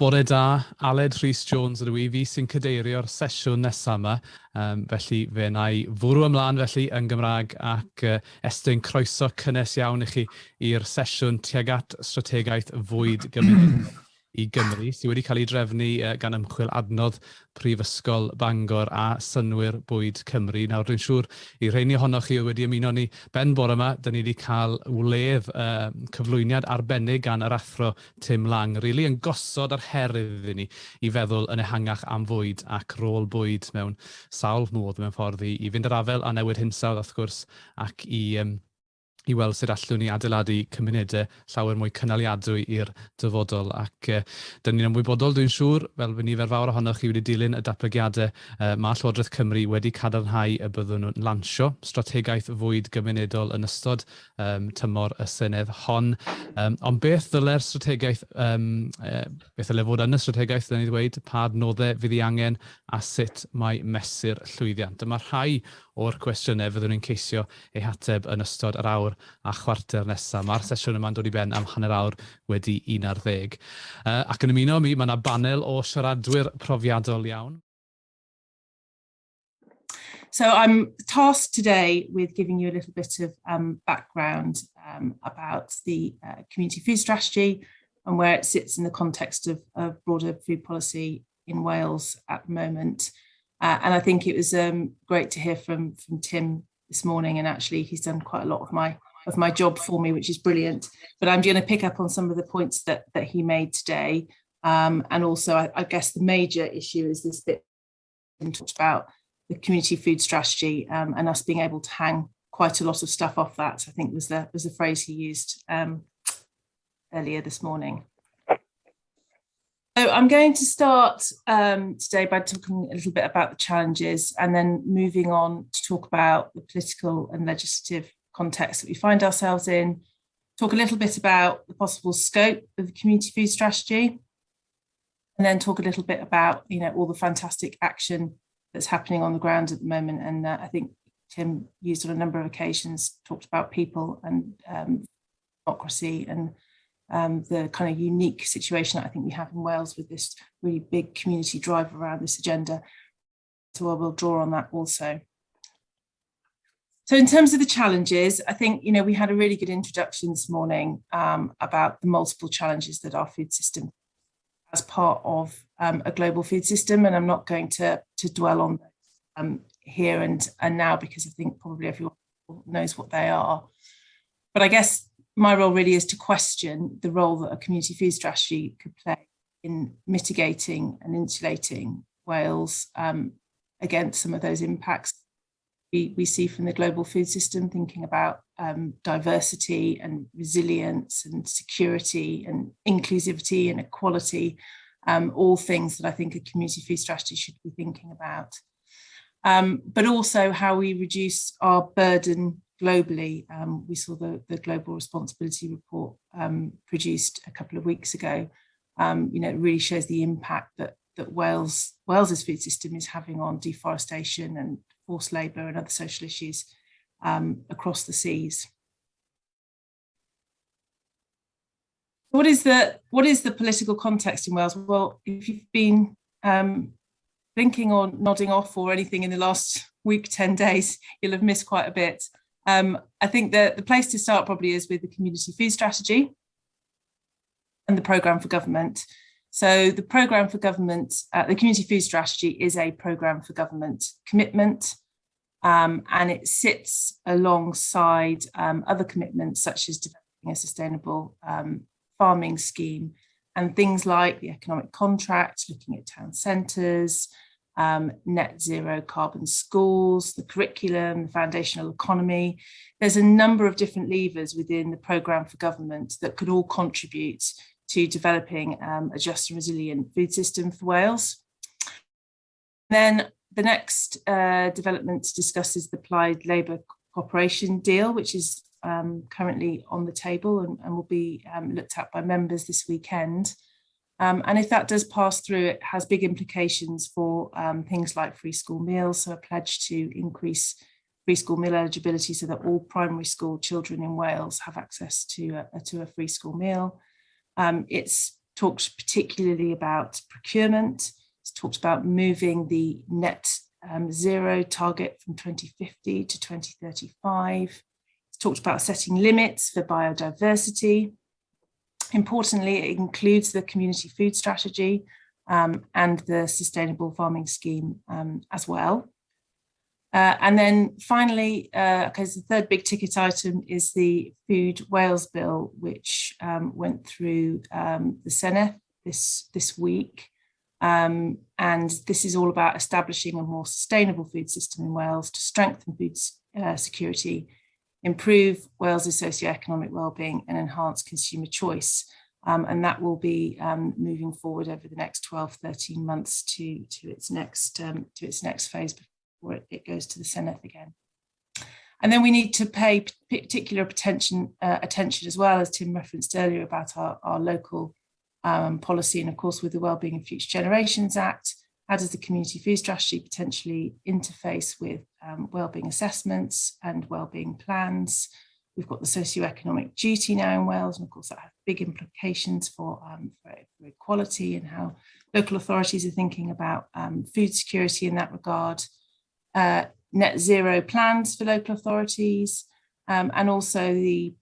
Bore da, Aled Rhys Jones ydw i, fi sy'n cadeirio'r sesiwn nesaf yma, felly fe wna i fwrw ymlaen felly yn Gymraeg ac estyn croeso cynnes iawn i chi i'r sesiwn tuag at strategaeth fwyd gymunedol i Gymru, sydd wedi cael ei drefnu gan ymchwil adnodd Prifysgol Bangor a Synnwyr Bwyd Cymru. Nawr, dwi'n siŵr i rheini ohonoch chi oedd wedi ymuno ni ben bore yma, dyn ni wedi cael wledd cyflwyniad arbennig gan yr Athro Tim Lang, rili yn gosod yr her iddyn ni i feddwl yn ehangach am fwyd ac rôl bwyd mewn sawl modd mewn ffordd i fynd yr afael â newid hinsawdd wrth gwrs ac i i weld sut allwn ni adeiladu cymunedau llawer mwy cynaliadwy i'r dyfodol. Ac dyn ni'n ymwybodol, dwi'n siŵr, fel fy nifer fawr ohonoch chi wedi dilyn y datblygiadau, mae Llywodraeth Cymru wedi cadarnhau y byddwn nhw'n lansio strategaeth fwyd gymunedol yn ystod tymor y Senedd hon. Ond beth ddyle'r strategaeth, beth ddyle fod yn y strategaeth, dyn ni ddweud, pa adnoddau fydd ei angen a sut mae mesur llwyddiant? Dyma rhai o'r cwestiynau fyddwn ni'n ceisio eu hateb yn ystod yr awr a chwarter nesaf. Mae'r sesiwn yma'n dod i ben am hanner awr wedi 11. Ac yn ymuno â mi, mae yna banel o siaradwyr profiadol iawn. So I'm tasked today with giving you a little bit of background about the community food strategy and where it sits in the context of broader food policy in Wales at the moment. And I think it was great to hear from Tim this morning, and actually he's done quite a lot of my job for me, which is brilliant. But I'm going to pick up on some of the points that he made today. And also, I guess the major issue is this bit and talked about the community food strategy and us being able to hang quite a lot of stuff off that, I think was the phrase he used earlier this morning. So I'm going to start today by talking a little bit about the challenges and then moving on to talk about the political and legislative context that we find ourselves in, talk a little bit about the possible scope of the community food strategy, and then talk a little bit about all the fantastic action that's happening on the ground at the moment. And I think Tim used on a number of occasions, talked about people and democracy and the kind of unique situation that I think we have in Wales with this really big community drive around this agenda. So I will draw on that also. So in terms of the challenges, I think we had a really good introduction this morning about the multiple challenges that our food system as part of a global food system, and I'm not going to dwell on here and now because I think probably everyone knows what they are. But I guess my role really is to question the role that a community food strategy could play in mitigating and insulating Wales against some of those impacts we see from the global food system, thinking about diversity and resilience and security and inclusivity and equality, all things that I think a community food strategy should be thinking about. But also how we reduce our burden globally. We saw the Global Responsibility Report produced a couple of weeks ago. It really shows the impact that Wales's food system is having on deforestation and forced labour and other social issues across the seas. What is the political context in Wales? Well, if you've been blinking or nodding off or anything in the last week, 10 days, you'll have missed quite a bit. I think that the place to start probably is with the community food strategy and the programme for government. So the programme for government, the community food strategy is a programme for government commitment, and it sits alongside other commitments such as developing a sustainable farming scheme and things like the economic contract, looking at town centres, net zero carbon schools, the curriculum, the foundational economy. There's a number of different levers within the programme for government that could all contribute to developing a just and resilient food system for Wales. Then the next development to discuss is the Plaid Labour Cooperation deal, which is currently on the table and will be looked at by members this weekend. And if that does pass through, it has big implications for things like free school meals, so a pledge to increase free school meal eligibility so that all primary school children in Wales have access to a free school meal. It's talked particularly about procurement. It's talked about moving the net zero target from 2050 to 2035. It's talked about setting limits for biodiversity. Importantly, it includes the community food strategy and the sustainable farming scheme as well. And then finally, because the third big ticket item is the Food Wales Bill, which went through the Senedd this week. And this is all about establishing a more sustainable food system in Wales to strengthen food security, improve Wales's socioeconomic well-being and enhance consumer choice. And that will be moving forward over the next 12, 13 months to its next phase before it goes to the Senedd again. And then we need to pay particular attention as well, as Tim referenced earlier, about our local policy, and of course with the Wellbeing of Future Generations Act, how does the community food strategy potentially interface with wellbeing assessments and wellbeing plans? We've got the socioeconomic duty now in Wales, and of course that has big implications for equality and how local authorities are thinking about food security in that regard. Net zero plans for local authorities, and also the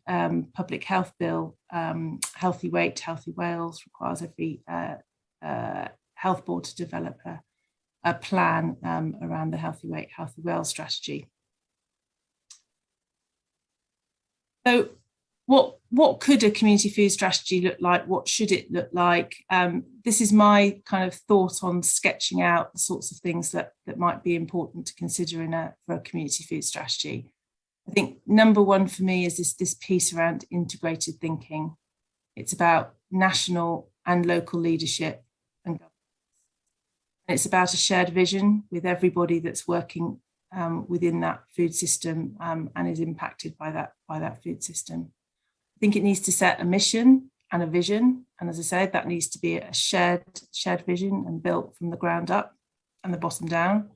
public health bill, Healthy Weight, Healthy Wales, requires every health board to develop a plan around the Healthy Weight, Healthy Wales strategy. So what could a community food strategy look like? What should it look like? This is my kind of thought on sketching out the sorts of things that might be important to consider for a community food strategy. I think number one for me is this piece around integrated thinking. It's about national and local leadership and governance. And it's about a shared vision with everybody that's working within that food system and is impacted by that food system. I think it needs to set a mission and a vision, and as I said, that needs to be a shared vision and built from the ground up and the bottom down.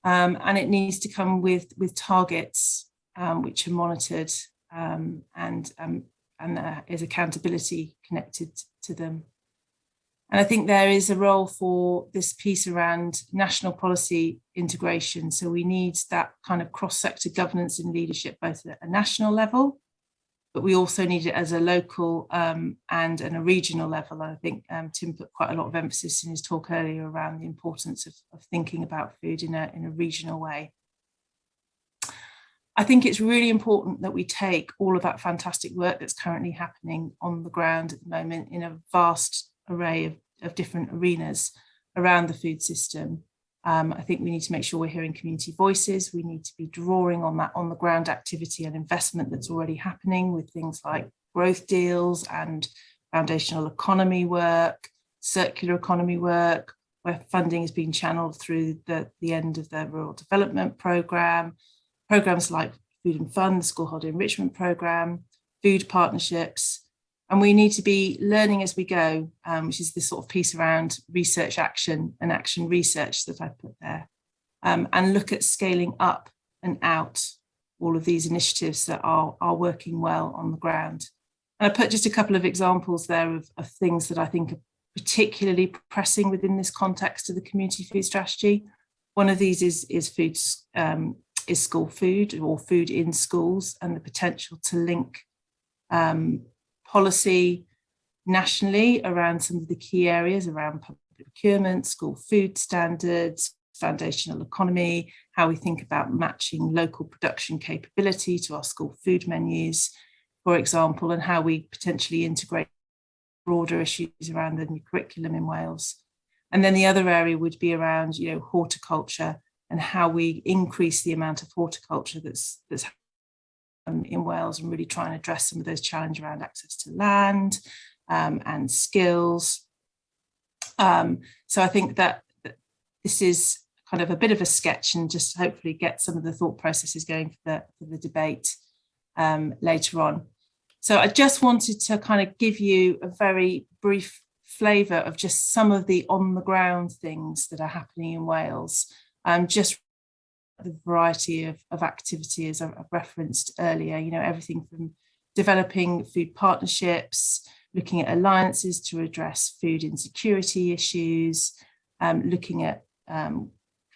And it needs to come with targets which are monitored and there is accountability connected to them. And I think there is a role for this piece around national policy integration. So we need that kind of cross-sector governance and leadership, both at a national level, but we also need it as a local and a regional level. And I think Tim put quite a lot of emphasis in his talk earlier around the importance of thinking about food in a regional way. I think it's really important that we take all of that fantastic work that's currently happening on the ground at the moment in a vast array of different arenas around the food system. I think we need to make sure we're hearing community voices. We need to be drawing on that on the ground activity and investment that's already happening with things like growth deals and foundational economy work, circular economy work, where funding is being channeled through the end of the rural development programme, programmes like Food and Fun, the school holiday enrichment programme, food partnerships. And we need to be learning as we go, which is this sort of piece around research action and action research that I put there, and look at scaling up and out all of these initiatives that are working well on the ground. And I put just a couple of examples there of things that I think are particularly pressing within this context of the community food strategy. One of these is school food or food in schools, and the potential to link policy nationally around some of the key areas around public procurement, school food standards, foundational economy, how we think about matching local production capability to our school food menus, for example, and how we potentially integrate broader issues around the new curriculum in Wales. And then the other area would be around, you know, horticulture and how we increase the amount of horticulture that's in Wales, and really try and address some of those challenges around access to land and skills. So I think that this is kind of a bit of a sketch, and just hopefully get some of the thought processes going for the debate later on. So I just wanted to kind of give you a very brief flavour of just some of the on the ground things that are happening in Wales. Just the variety of activity, as I've referenced earlier, you know, everything from developing food partnerships, looking at alliances to address food insecurity issues, looking at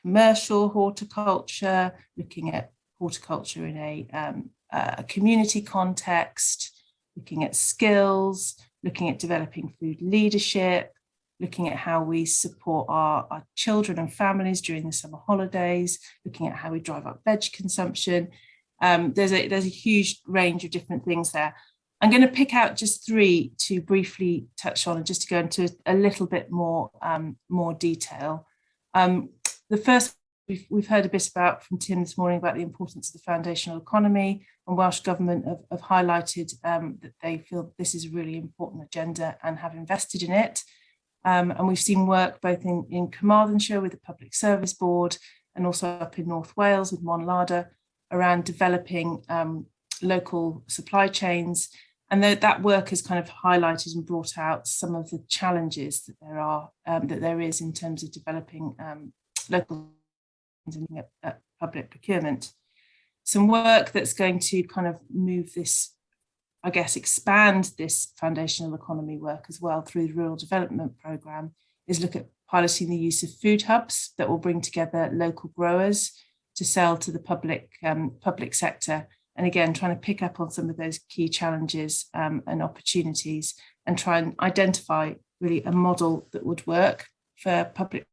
commercial horticulture, looking at horticulture in a community context, looking at skills, looking at developing food leadership, looking at how we support our children and families during the summer holidays, looking at how we drive up veg consumption. There's a huge range of different things there. I'm going to pick out just three to briefly touch on and just to go into a little bit more detail. The first, we've heard a bit about from Tim this morning about the importance of the foundational economy, and Welsh Government have highlighted that they feel this is a really important agenda and have invested in it. And we've seen work both in Carmarthenshire with the Public Service Board and also up in North Wales with Môn Larder around developing local supply chains. And that work has kind of highlighted and brought out some of the challenges that there are, that there is in terms of developing local and at public procurement. Some work that's going to kind of move this, I guess, expand this foundational economy work as well through the Rural Development Programme is look at piloting the use of food hubs that will bring together local growers to sell to the public sector. And again, trying to pick up on some of those key challenges and opportunities and try and identify really a model that would work for public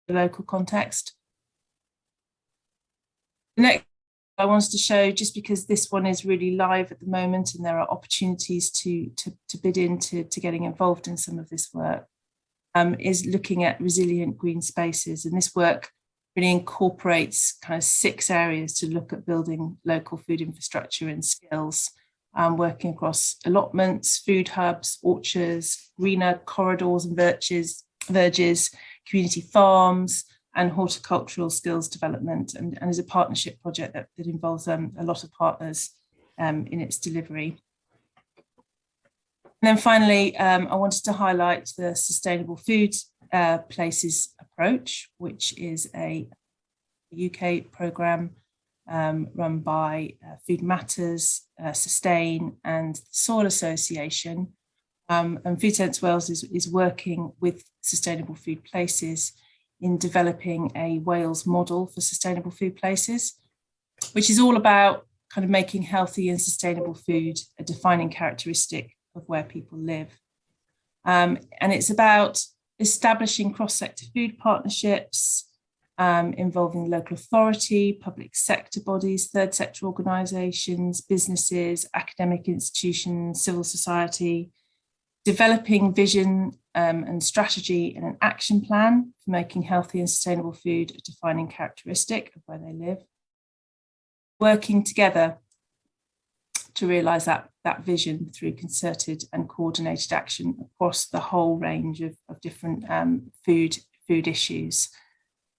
local context. The next I wanted to show, just because this one is really live at the moment and there are opportunities to bid into to getting involved in some of this work, is looking at resilient green spaces. And this work really incorporates kind of 6 areas to look at building local food infrastructure and skills, working across allotments, food hubs, orchards, greener corridors and verges, community farms, and horticultural skills development, and is a partnership project that involves a lot of partners in its delivery. And then finally, I wanted to highlight the Sustainable Food Places approach, which is a UK programme run by Food Matters, Sustain and the Soil Association. And Food Sense Wales is working with Sustainable Food Places in developing a Wales model for sustainable food places, which is all about kind of making healthy and sustainable food a defining characteristic of where people live. And it's about establishing cross-sector food partnerships involving local authority, public sector bodies, third sector organisations, businesses, academic institutions, civil society, developing vision and strategy and an action plan for making healthy and sustainable food a defining characteristic of where they live. Working together to realise that vision through concerted and coordinated action across the whole range of different food issues.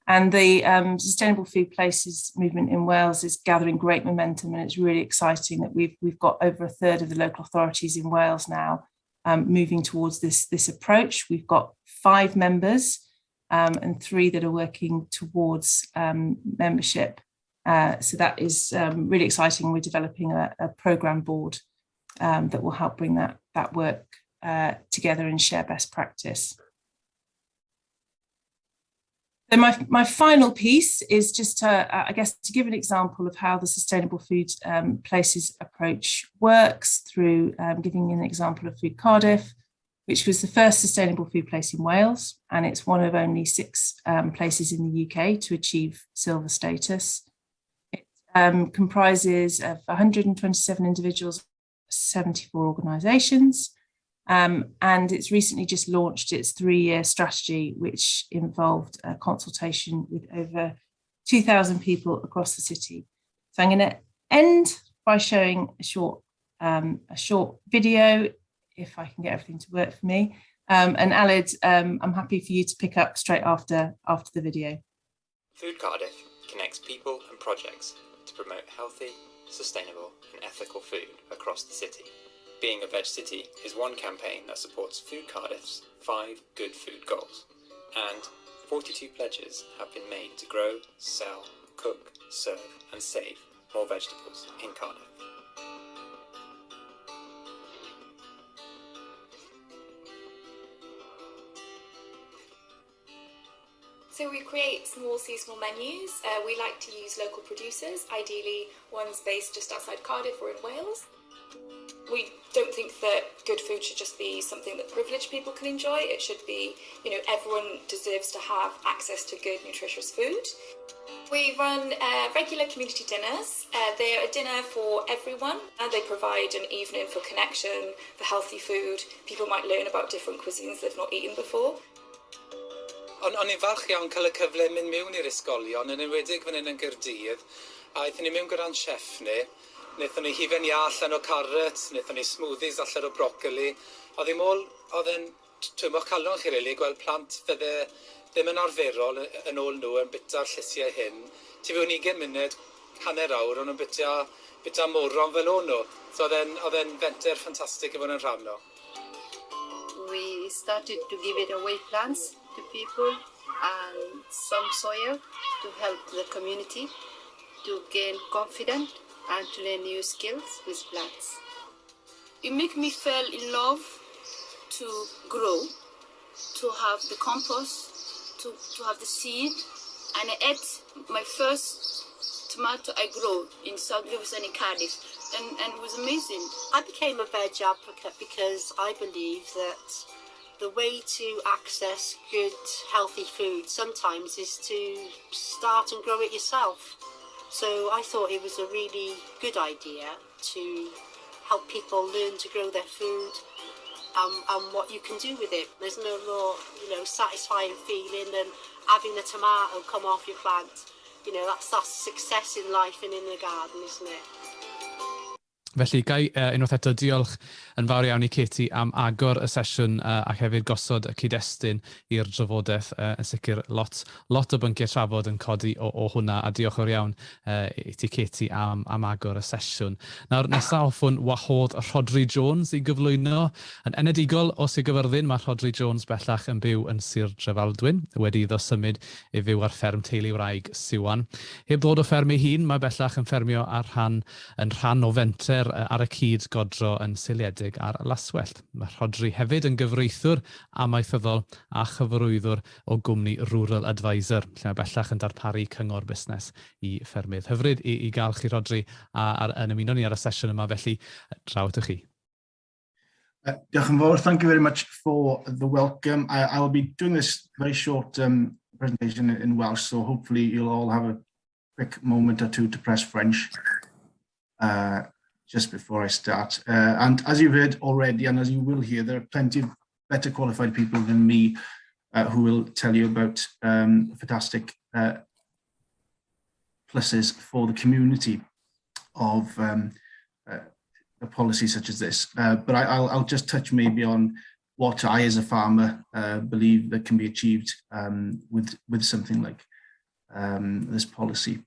And the Sustainable Food Places movement in Wales is gathering great momentum, and it's really exciting that we've got over a third of the local authorities in Wales now moving towards this approach. We've got 5 members and 3 that are working towards membership. So that is really exciting. We're developing a programme board that will help bring that work together and share best practice. Then my final piece is just to, I guess, to give an example of how the Sustainable Food Places approach works through giving an example of Food Cardiff, which was the first sustainable food place in Wales, and it's one of only 6 places in the UK to achieve silver status. It comprises of 127 individuals, 74 organisations. And it's recently just launched its 3-year strategy, which involved a consultation with over 2,000 people across the city. So I'm going to end by showing a short video, if I can get everything to work for me. And Aled, I'm happy for you to pick up straight after the video. Food Cardiff connects people and projects to promote healthy, sustainable and ethical food across the city. Being a Veg City is one campaign that supports Food Cardiff's 5 good food goals, and 42 pledges have been made to grow, sell, cook, serve and save more vegetables in Cardiff. So we create small seasonal menus. We like to use local producers, ideally ones based just outside Cardiff or in Wales. We don't think that good food should just be something that privileged people can enjoy. It should be, everyone deserves to have access to good, nutritious food. We run regular community dinners. They're a dinner for everyone, and they provide an evening for connection, for healthy food. People might learn about different cuisines they've not eaten before. On, o'n i'n falch iawn cael y cyfle mynd mewn i'r ysgolion, yn enwedig fan hyn yn Gaerdydd. A aethon ni mewn gyda'n chef ni. Wnaethon ni hufen iâ allan o carrots, wnaethon ni smoothies allan o brocoli. Oedd hi'n ôl, oedd e'n twymo'ch calon chi really, gweld plant fydde ddim yn arferol yn ôl nhw yn bita'r llysiau hyn. Tu fewn 20 munud, hanner awr, o'n nhw'n bita moron fel o'n nhw. So oedd e'n fenter ffantastig i fod yn rhan o. We started to give it away, plants to people and some soil to help the community to gain confidence and to learn new skills with plants. It make me fell in love to grow, to have the compost, to have the seed, and I ate my first tomato I grow in South Liverpool in Cardiff, and it was amazing. I became a veg advocate because I believe that the way to access good, healthy food sometimes is to start and grow it yourself. So I thought it was a really good idea to help people learn to grow their food and what you can do with it. There's no more satisfying feeling than having a tomato come off your plant. That's success in life and in the garden, isn't it? Felly, gai unwaith eto diolch yn fawr iawn i Katie am agor y sesiwn ac hefyd gosod y cyd-destun i'r drafodaeth. Yn sicr lot, lot o bynciau trafod yn codi o hwnna, a diolch o'r iawn i ti, Katie, am agor y sesiwn. Nawr, nesaf hoffwn wahodd Rhodri Jones i gyflwyno. Yn enedigol o Sir Gyfyrddin, mae Rhodri Jones bellach yn byw yn Sir Drefaldwyn, wedi iddo symud i fyw ar fferm teulu wraig Siwan. Heb ddod o fferm ei hun, mae bellach yn ffermio yn rhan o fenter ar y cyd godro yn seiliedig ar laswellt. Mae Rhodri hefyd yn gyfreithiwr amaethyddol a chyfarwyddwr o gwmni Rural Advisor, lle mae bellach yn darparu cyngor busnes i ffermydd. Hyfryd i gael chi, Rhodri, yn ymuno ni ar y sesiwn yma, felly draw atoch chi. Diolch yn fawr. Thank you very much for the welcome. I'll be doing this very short presentation in Welsh, so hopefully you'll all have a quick moment or two to press French just before I start. And as you've heard already, and as you will hear, there are plenty of better qualified people than me who will tell you about fantastic pluses for the community of a policy such as this. But I'll just touch maybe on what I, as a farmer, believe that can be achieved with something like this policy.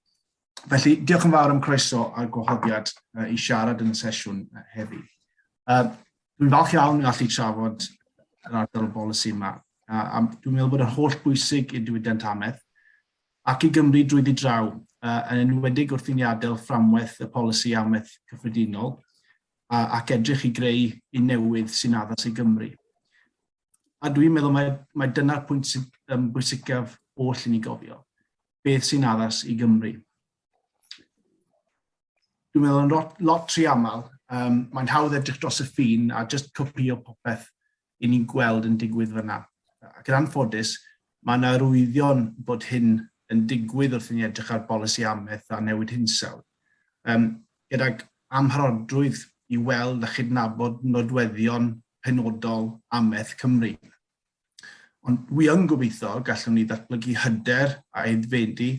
Felly, diolch yn fawr am croeso a'r gwahoddiad i siarad yn y sesiwn heddi. Dwi'n falch iawn i allu trafod yr ardal o bolisi yma. A dwi'n meddwl bod yn holl bwysig i'r diwydiant amaeth ac i Gymru drwyddi draw, yn enwedig wrth i ni adael fframwaith y polisi amaeth cyffredinol ac edrych i greu un newydd sy'n addas i Gymru. A dwi'n meddwl mai dyna'r pwynt sy'n bwysicaf oll i ni gofio. Beth sy'n addas i Gymru? Dwi'n meddwl yn lot, lot rhy aml, mae'n hawdd edrych dros y ffin a just copio popeth i ni'n gweld yn digwydd fyna. Ac yn anffodus, mae yna arwyddion bod hyn yn digwydd wrth i ni edrych ar bolisi amaeth a newid hinsawdd. Gydag amharodrwydd i weld a chydnabod nodweddion penodol amaeth Cymru. Ond dwi yn gobeithio gallwn ni ddatblygu hyder a aeddfedu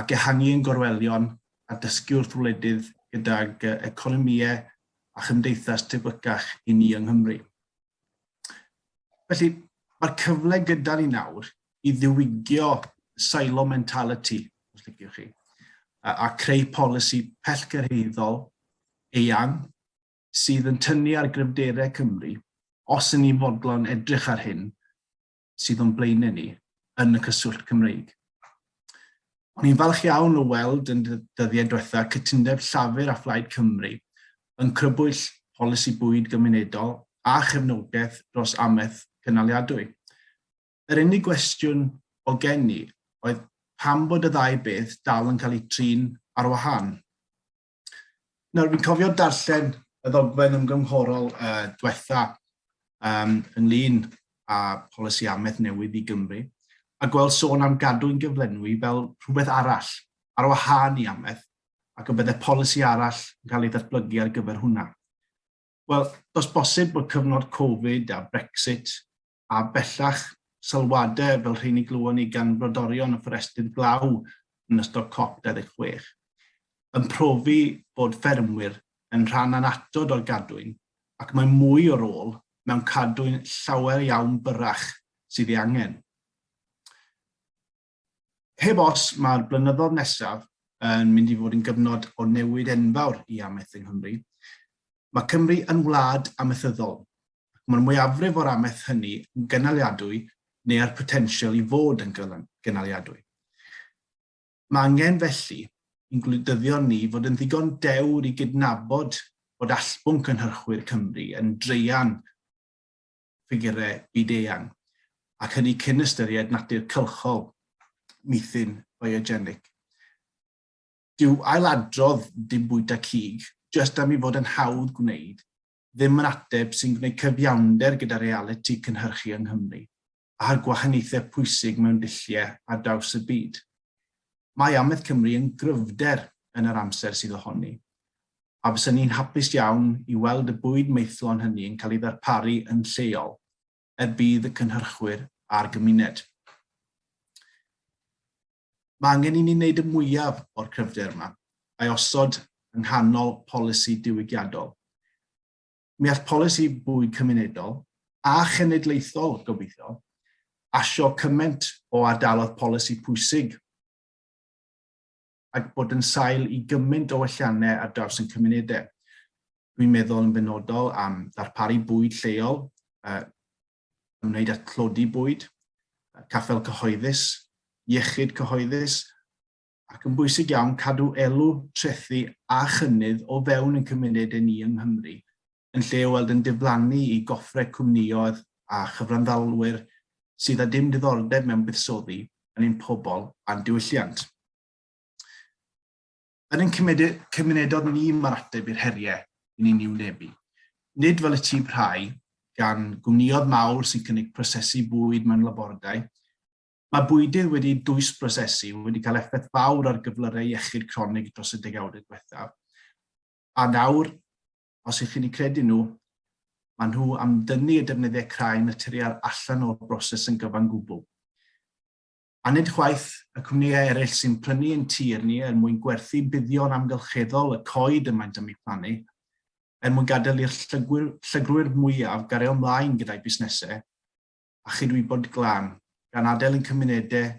ac ehangu ein gorwelion a dysgu wrth wledydd gydag economïau a chymdeithas tebycach i ni yng Nghymru. Felly, mae'r cyfle gyda ni nawr i ddiwygio silo mentality, os liciwch chi, a creu polisi pellgyrhaeddol eang sydd yn tynnu ar gryfderau Cymru os yn ni fodlon edrych ar hyn sydd o'n blaenau ni yn y cyswllt Cymreig. O'n i'n falch iawn o weld yn dyddiau diwetha cytundeb Llafur a Phlaid Cymru yn crybwyll polisi bwyd gymunedol a chefnogaeth dros amaeth cynaliadwy. Yr unig gwestiwn o gen i oedd pam bod y ddau beth dal yn cael eu trin ar wahân. Nawr, fi'n cofio darllen y ddogfen ymgynghorol uh, diwetha um, ynglyn â polisi amaeth newydd i Gymru, a gweld sôn am gadw'n gyflenwi fel rhywbeth arall, ar wahân i amaeth, ac y bydde polisi arall yn cael ei ddatblygu ar gyfer hwnna. Wel, does bosib bod cyfnod Covid a Brexit a bellach sylwadau fel rheini glywon ni gan brodorion y fforestydd glaw yn ystod COP26, yn profi bod ffermwyr yn rhan annatod o'r gadwyn ac mae mwy o rôl mewn cadwyn llawer iawn byrrach sydd ei angen. Heb os, mae'r blynyddoedd nesaf yn mynd i fod yn gyfnod o newid enfawr i amaeth yng Nghymru. Mae Cymru yn wlad amaethyddol, ac mae'r mwyafrif o'r amaeth hynny yn gynaliadwy neu â'r potensial i fod yn gynaliadwy. Mae angen felly i'n gwleidyddion ni fod yn ddigon dewr i gydnabod bod allbwn cynhyrchwyr Cymru yn draean ffigurau byd-eang, ac hynny cyn ystyried natur cylchol methane biogenic. Dyw ailadrodd dim bwyta cig, jyst am ei fod yn hawdd gwneud, ddim yn ateb sy'n gwneud cyfiawnder gyda realiti cynhyrchu yng Nghymru a'r gwahaniaethau pwysig mewn dulliau ar draws y byd. Mae Amaeth Cymru yn gryfder yn yr amser sydd ohoni, a fysen ni'n hapus iawn i weld y bwyd maethlon hynny yn cael ei ddarparu yn lleol er budd y cynhyrchwyr a'r gymuned. Mae angen i ni wneud y mwyaf o'r cryfder yma, a'i osod yng nghanol polisi diwygiadol. Mi all polisi bwyd cymunedol, a chenedlaethol, gobeithio, asio cymaint o ardaloedd polisi pwysig ac bod yn sail i gymaint o welliannau ar draws ein cymunedau. Dwi'n meddwl yn benodol am ddarparu bwyd lleol, uh, ymwneud â tlodi bwyd, caffael cyhoeddus, iechyd cyhoeddus, ac yn bwysig iawn cadw elw, trethi a chynnydd o fewn ein cymunedau ni yng Nghymru, yn lle o weld yn diflannu i goffrau cwmnïoedd a chyfranddalwyr sydd â dim diddordeb mewn buddsoddi yn ein pobl a'n diwylliant. Yn ein cymunedodd ni mae'r ateb i'r heriau i ni'n ei wynebu. Nid fel y tîm rhai gan gwmnïoedd mawr sy'n cynnig prosesu bwyd mewn labordai. Mae bwydydd wedi dwys brosesu wedi cael effaith fawr ar gyflyrau iechyd cronig dros y degawdau diwethaf. A nawr, os ych chi'n eu credu nhw, maen nhw am dynnu y defnyddiau crai naturiol allan o'r broses yn gyfan gwbl. A nid chwaith y cwmnïau eraill sy'n prynu ein tir ni er mwyn gwerthu buddion amgylcheddol y coed y maent am eu plannu, er mwyn gadael i'r llygwyr, llygrwyr mwyaf gario ymlaen gyda'u busnesau a chydwybod glân, gan adael ein cymunedau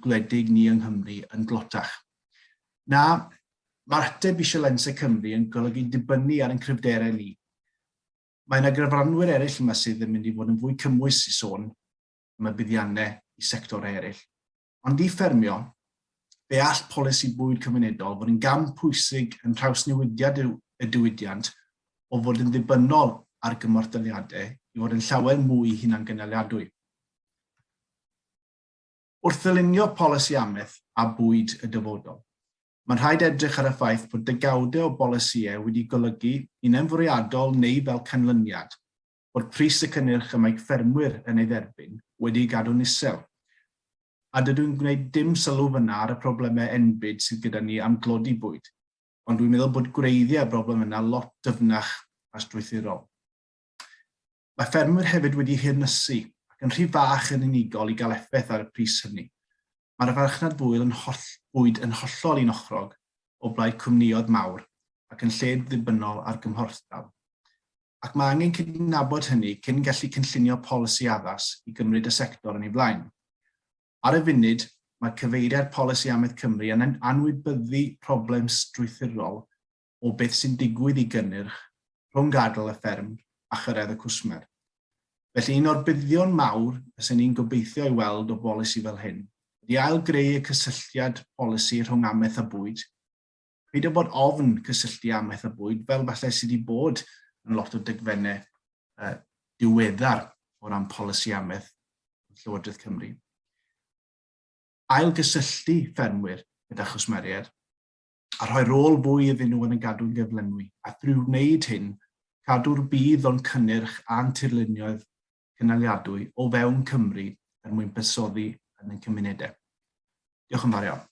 gwledig ni yng Nghymru yn dlotach. Na, mae'r ateb i sialensau Cymru yn golygu dibynnu ar ein cryfderau ni. Mae yna gyfranwyr eraill yma sydd yn mynd i fod yn fwy cymwys i sôn am y buddiannau i sectorau eraill. Ond i ffermio, fe all polisi bwyd cymunedol fod yn gam pwysig yn nhrawsnewidiad y diwydiant o fod yn ddibynnol ar gymorthdaliadau i fod yn llawer mwy hunangynaliadwy. Wrth ddylunio polisi amaeth a bwyd y dyfodol, mae'n rhaid edrych ar y ffaith bod degawdau o bolisïau wedi golygu, unai'n fwriadol neu fel canlyniad, bod pris y cynnyrch y mae ffermwyr yn ei dderbyn wedi ei gadw'n isel. A dydw i'n gwneud dim sylw fyna ar y problemau enbyd sydd gyda ni am dlodi bwyd, ond dwi'n meddwl bod gwreiddiau y broblem yna lot dyfnach a strwythurol. Mae ffermwyr hefyd wedi hirnysu ac yn rhy fach yn unigol i gael effaith ar y pris hynny. Mae'r farchnad fwyl yn holl, bwyd yn hollol unochrog o blaid cwmnïoedd mawr ac yn lled ddibynnol ar gymhorthdal. Ac mae angen cydnabod hynny cyn gallu cynllunio polisi addas i gymryd y sector yn ei flaen. Ar y funud, mae cyfeiriad polisi Amaeth Cymru yn anwybyddu problem strwythurol o beth sy'n digwydd i gynnyrch rhwng gadael y fferm a chyrraedd y cwsmer. Felly un o'r buddion mawr fysen ni'n gobeithio ei weld o bolisi fel hyn ydy ail-greu y cysylltiad polisi rhwng amaeth a bwyd, Peidio bod ofn cysylltu amaeth a bwyd, fel falle sydd wedi bod yn lot o degfennau uh, diweddar o ran polisi amaeth Llywodraeth Cymru. Ailgysylltu ffermwyr gyda chwsmeriaid, a rhoi rôl fwy iddyn nhw yn y gadwyn gyflenwi, a thrwy wneud hyn, cadw'r budd o'n cynnyrch a'n tirlunioedd cynaliadwy o fewn Cymru er mwyn buddsoddi yn ein cymunedau. Diolch yn fawr iawn.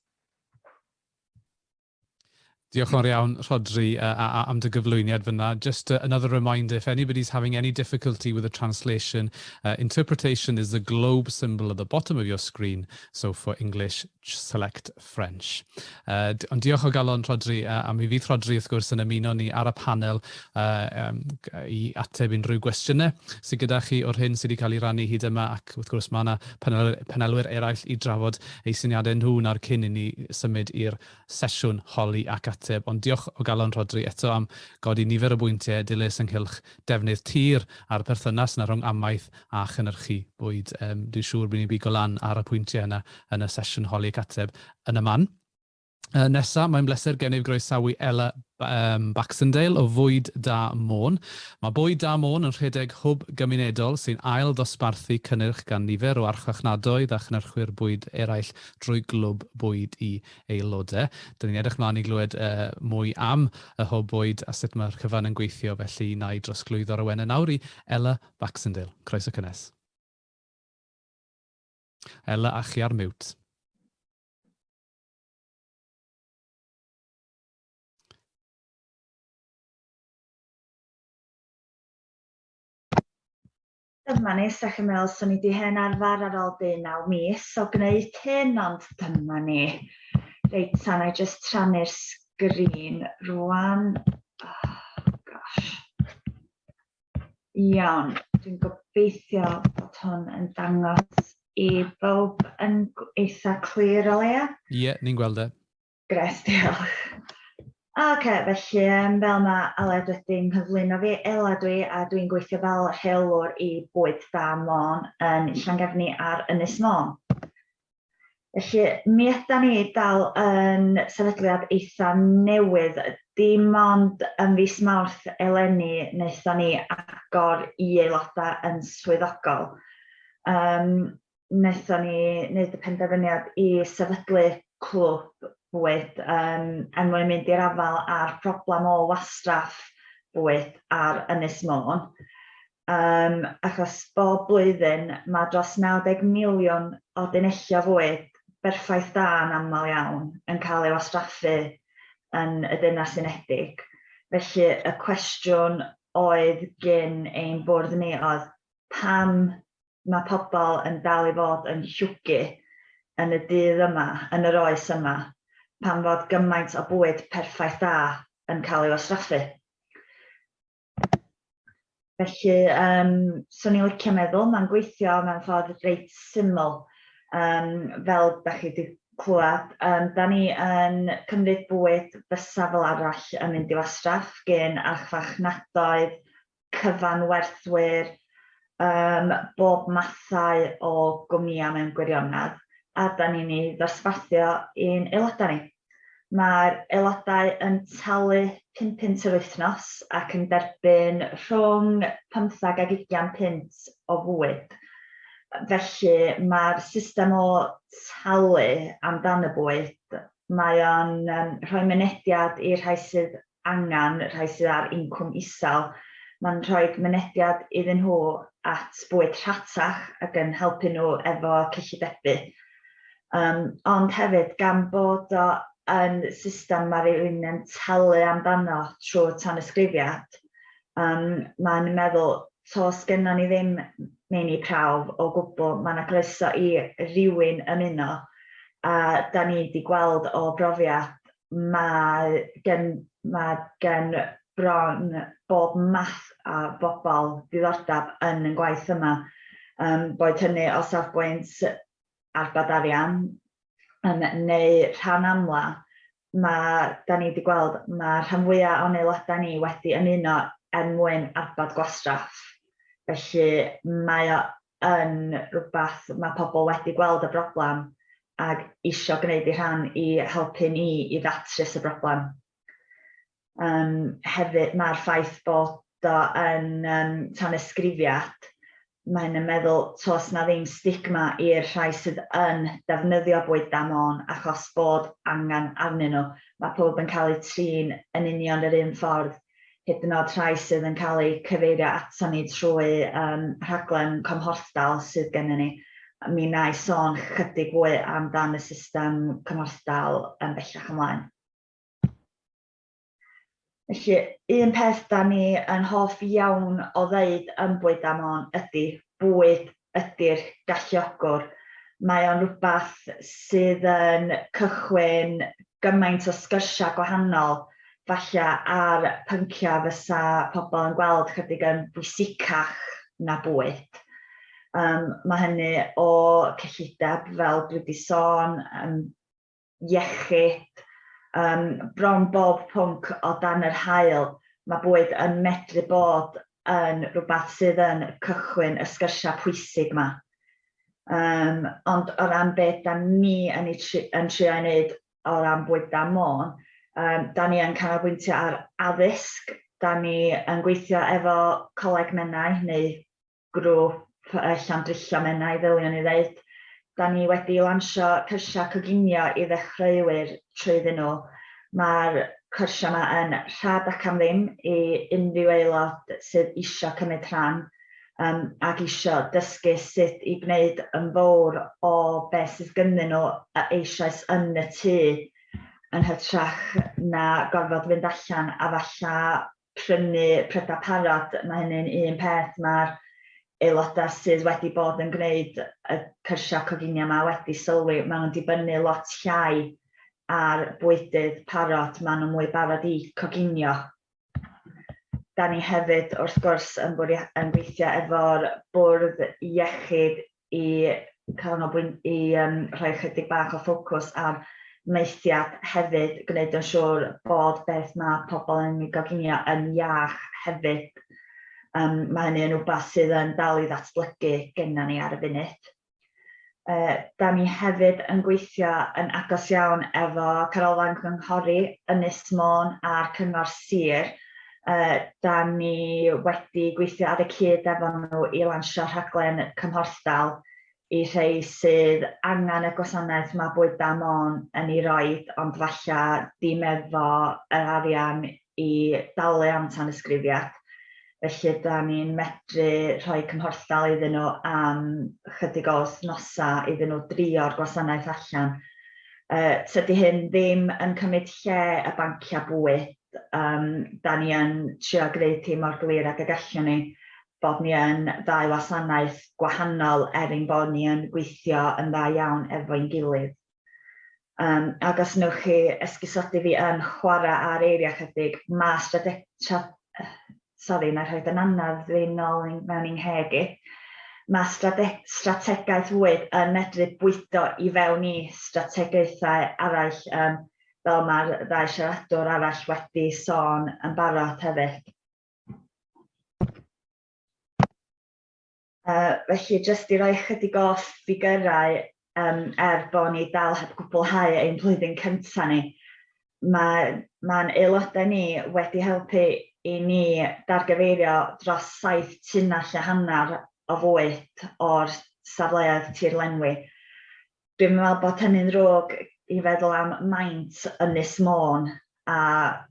Diolch yn fawr iawn, Rhodri, am dy gyflwyniad fyna. Just another reminder, if anybody's having any difficulty with the translation, interpretation is the globe symbol at the bottom of your screen. So for English, select French. Ond diolch o galon, Rhodri, a mi fydd Rhodri, wrth gwrs, yn ymuno ni ar y panel i ateb unrhyw gwestiynau sydd gyda chi o'r hyn sydd wedi cael ei rannu hyd yma, ac wrth gwrs mae yna panelwyr eraill i drafod eu syniadau nhw nawr cyn i ni symud i'r sesiwn holi ac ateb, ond diolch o galon Rhodri eto am godi nifer o bwyntiau dilys ynghylch defnydd tir a'r perthynas yna rhwng amaeth a chynhyrchu bwyd. Um, dwi'n siŵr bydd ni'n bigo lan ar y pwyntiau yna yn y sesiwn holi ac ateb yn y man. Nesa, mae'n bleser gennyf groesawu Ella Baxendale o Fwyd Da Môn. Mae Bwyd Da Môn yn rhedeg hwb gymunedol sy'n ail ddosbarthu cynnyrch gan nifer o archfarchnadoedd a chynhyrchwyr bwyd eraill drwy glwb bwyd i aelodau. Dyn ni'n edrych mlaen i glywed mwy am y hwb bwyd a sut mae'r cyfan yn gweithio, felly na i drosglwyddo'r awenau nawr i Ella Baxendale. Croeso cynnes. Ella, a chi ar mute. Dyma ni, 'sa chi'n meddwl 'swn i 'di hen arfer ar ôl deunaw mis o gwneud hyn, ond dyma ni. Reit, ta, na i jyst rhannu'r sgrin rwan. Oh, gosh. Iawn, dwi'n gobeithio bod hwn yn dangos i bawb yn eitha clir o leia. Ie, yeah, ni'n gweld e. Gret, diolch. Oce, felly um, fel mae Aled wedi nghyflwyno fi, Ela dwi, a dwi'n gweithio fel rheolwr i Bwyd Da Môn yn Llangefni ar Ynys Môn. Felly, mi ydan ni dal yn sefydliad eitha newydd. Dim ond ym fis Mawrth eleni wnaethon ni agor i aelodau yn swyddogol. Um, wnaethon ni wneud y penderfyniad i sefydlu clwb bwyd um, er mwyn mynd i'r afael â'r problem o wastraff bwyd ar Ynys Môn. Um, achos bob blwyddyn mae dros 90 miliwn o dunelli o fwyd berffaith da yn aml iawn yn cael ei wastraffu yn y Deyrnas Unedig. Felly y cwestiwn oedd gyn ein bwrdd ni oedd pam mae pobl yn dal i fod yn llwgu yn y dydd yma, yn yr oes yma, pan fod gymaint o bwyd perffaith da yn cael ei wastraffu. Felly, um, swn i'n licio meddwl, mae'n gweithio mewn ffordd reit syml. Um, fel da chi wedi clywed, um, da ni yn cymryd bwyd fysa fel arall yn mynd i wastraff gen archfarchnadoedd, cyfanwerthwyr, um, bob mathau o gwmnïau mewn gwirionedd, a da ni'n ei ddosbarthio i'n aelodau ni. Mae'r aelodau yn talu 5 punt yr wythnos ac yn derbyn rhwng 15 ag 20 punt o fwyd. Felly mae'r system o talu amdan y bwyd, mae o'n um, rhoi mynediad i'r rhai sydd angen, rhai sydd ar incwm isel, mae'n rhoi mynediad iddyn nhw at bwyd rhatach ac yn helpu nhw efo cyllidebu. Um, ond hefyd, gan bod o yn system mae rhywun yn talu amdano trwy tanysgrifiad, um, mae'n meddwl, tos gynnon ni ddim meini prawf o gwbl, mae yna groeso i rywun ymuno, a da ni wedi gweld o brofiad mae gen, mae gen bron bob math a bobl diddordeb yn y gwaith yma. Um, boed hynny o safbwynt arbed arian um, neu rhan amla, mae, da ni wedi gweld, mae rhan fwyaf o'n aelodau ni wedi ymuno er mwyn arbed gwastraff. Felly mae o yn rhywbeth mae pobl wedi gweld y broblem ac isio gwneud eu rhan i helpu ni i ddatrys y broblem. Um, hefyd mae'r ffaith bod o yn um, tanysgrifiad, Mae hyn yn meddwl toes na ddim stigma i'r rhai sydd yn defnyddio Bwyd Da Môn achos bod angen arnyn nhw. Mae pawb yn cael eu trin yn union yr un ffordd, hyd yn oed rhai sydd yn cael eu cyfeirio aton ni trwy um, rhaglen cymhorthdal sydd gennym ni. Mi wna i sôn chydig fwy amdan y system cymhorthdal yn bellach ymlaen. Felly, un peth da ni yn hoff iawn o ddeud yn Bwyd Da Môn ydy bwyd ydy'r galluogwr. Mae o'n rhywbeth sydd yn cychwyn gymaint o sgyrsiau gwahanol falle ar pynciau fysa pobl yn gweld chydig yn bwysicach na bwyd. Um, mae hynny o cyllideb, fel dwi wedi sôn, um, iechyd, um, bron bob pwnc o dan yr haul, mae bwyd yn medru bod yn rhywbeth sydd yn cychwyn y sgyrsiau pwysig yma. Um, ond o ran beth da ni yn, ei tri, yn trio ei wneud o ran Bwyd Da Môn, um, da ni yn canolbwyntio ar addysg, da ni yn gweithio efo Coleg Menai neu grŵp Llandrillo Menai ddyliwn i ddeud. Da ni wedi lansio cyrsiau coginio i ddechreuwyr trwyddyn nhw. Mae'r cyrsiau yma yn rhad ac am ddim i unrhyw aelod sydd eisiau cymryd rhan um, ac eisiau dysgu sut i gwneud yn fawr o beth sydd gynnyn nhw eisoes yn y tŷ yn hytrach na gorfod fynd allan a falle prynu prydau parod, mae hynny'n un peth mae'r aelodau sydd wedi bod yn gwneud y cyrsiau coginio yma wedi sylwi, maen nhw'n dibynnu lot llai ar bwydydd parod, maen nhw'n mwy barod i coginio. Da ni hefyd, wrth gwrs, yn, yn gweithio efo'r bwrdd iechyd i canolbwynt i um, rhoi chydig bach o ffocws ar maethiad hefyd, gwneud yn siŵr bod beth mae pobl yn ei goginio yn iach hefyd. Um, mae hynny yn rhywbeth sydd yn dal i ddatblygu genna ni ar y funud. Uh, da ni hefyd yn gweithio yn agos iawn efo Canolfan Gynghori Ynys Môn a'r Cyngor Sir. Da ni wedi gweithio ar y cyd efo nhw i lansio rhaglen cymhorthdal i rhei sydd angen y gwasanaeth mae Bwyd Da Môn yn ei roid, ond falle dim efo yr arian i dalu am tanysgrifiad. Felly da ni'n medru rhoi cymhorthdal iddyn nhw am chydig o wythnosau iddyn nhw drio'r gwasanaeth allan. Uh, tydi hyn ddim yn cymryd lle y banciau bwyd, um, da ni yn trio gwneud hi mor glir ag y gallwn ni bod ni yn ddau wasanaeth gwahanol er ein bod ni yn gweithio yn dda iawn efo'n gilydd. Um, ac os newch chi esgusodi fi yn chwarae ar eiriau chydig, mae strate... Sori, mae rhoi banana fi nôl mewn i'n ngheg i. Mae strategaeth fwyd yn medru bwydo i fewn i strategaethau arall um, fel mae'r ddau siaradwr arall wedi sôn yn barod hefyd. Uh, felly, jyst i roi chydig o ffigyrau, um, er bod ni dal heb gwblhau ein blwyddyn cyntaf ni, mae'n mae aelodau ni wedi helpu i ni dargyfeirio dros 7 tunnell a hanner o fwyd o'r safleoedd tirlenwi. Dwi'n meddwl bod hynny'n ddrwg i feddwl am maint Ynys Môn a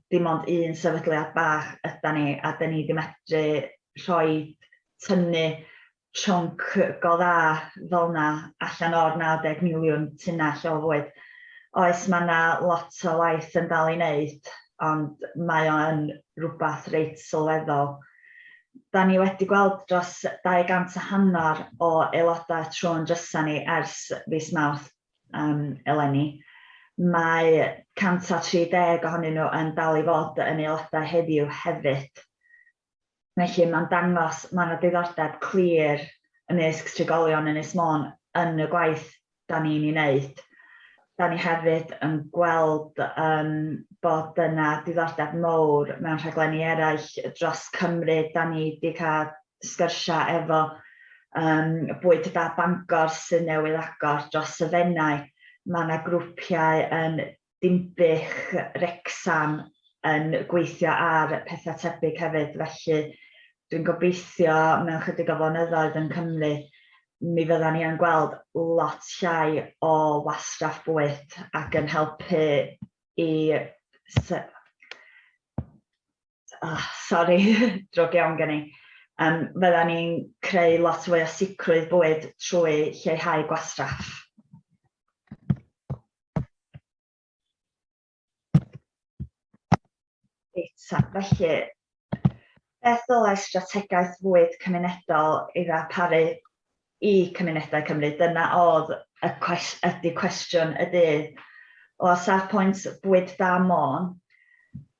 dim ond un sefydliad bach yda ni a 'dyn ni 'di medru rhoi tynnu chunk go dda fel 'na allan o'r 90 miliwn tunnell o fwyd. Oes, mae 'na lot o waith yn dal i wneud, ond mae o yn rhywbeth reit sylweddol. Da ni wedi gweld dros 200 a hanner o aelodau trwy'n drysa ni ers fis Mawrth um, eleni. Mae 130 ohonyn nhw yn dal i fod yn aelodau heddiw hefyd. Felly mae'n dangos mae yna diddordeb clir ymysg trigolion Ynys Môn yn y gwaith da ni'n ei wneud. Da ni hefyd yn gweld um, bod yna diddordeb mawr mewn rhaglenni eraill dros Cymru. Da ni wedi cael sgyrsiau efo um, Bwyd Da Bangor sydd newydd agor dros y Fenai. Mae yna grwpiau yn Dinbych, Wrecsam yn gweithio ar pethau tebyg hefyd. Felly Dwi'n gobeithio mewn chydig o flynyddoedd yn Cymru, mi fyddan ni yn gweld lot llai o wastraff bwyd ac yn helpu i... Oh, sorry, drwg iawn gen i. Fyddan ni'n creu lot fwy o sicrwydd bwyd trwy lleihau gwastraff. Reit, felly, beth ddylai strategaeth fwyd cymunedol ei ddarparu i cymunedau Cymru? Dyna oedd y cwest, ydy cwestiwn y dydd. O safbwynt Bwyd Da Môn,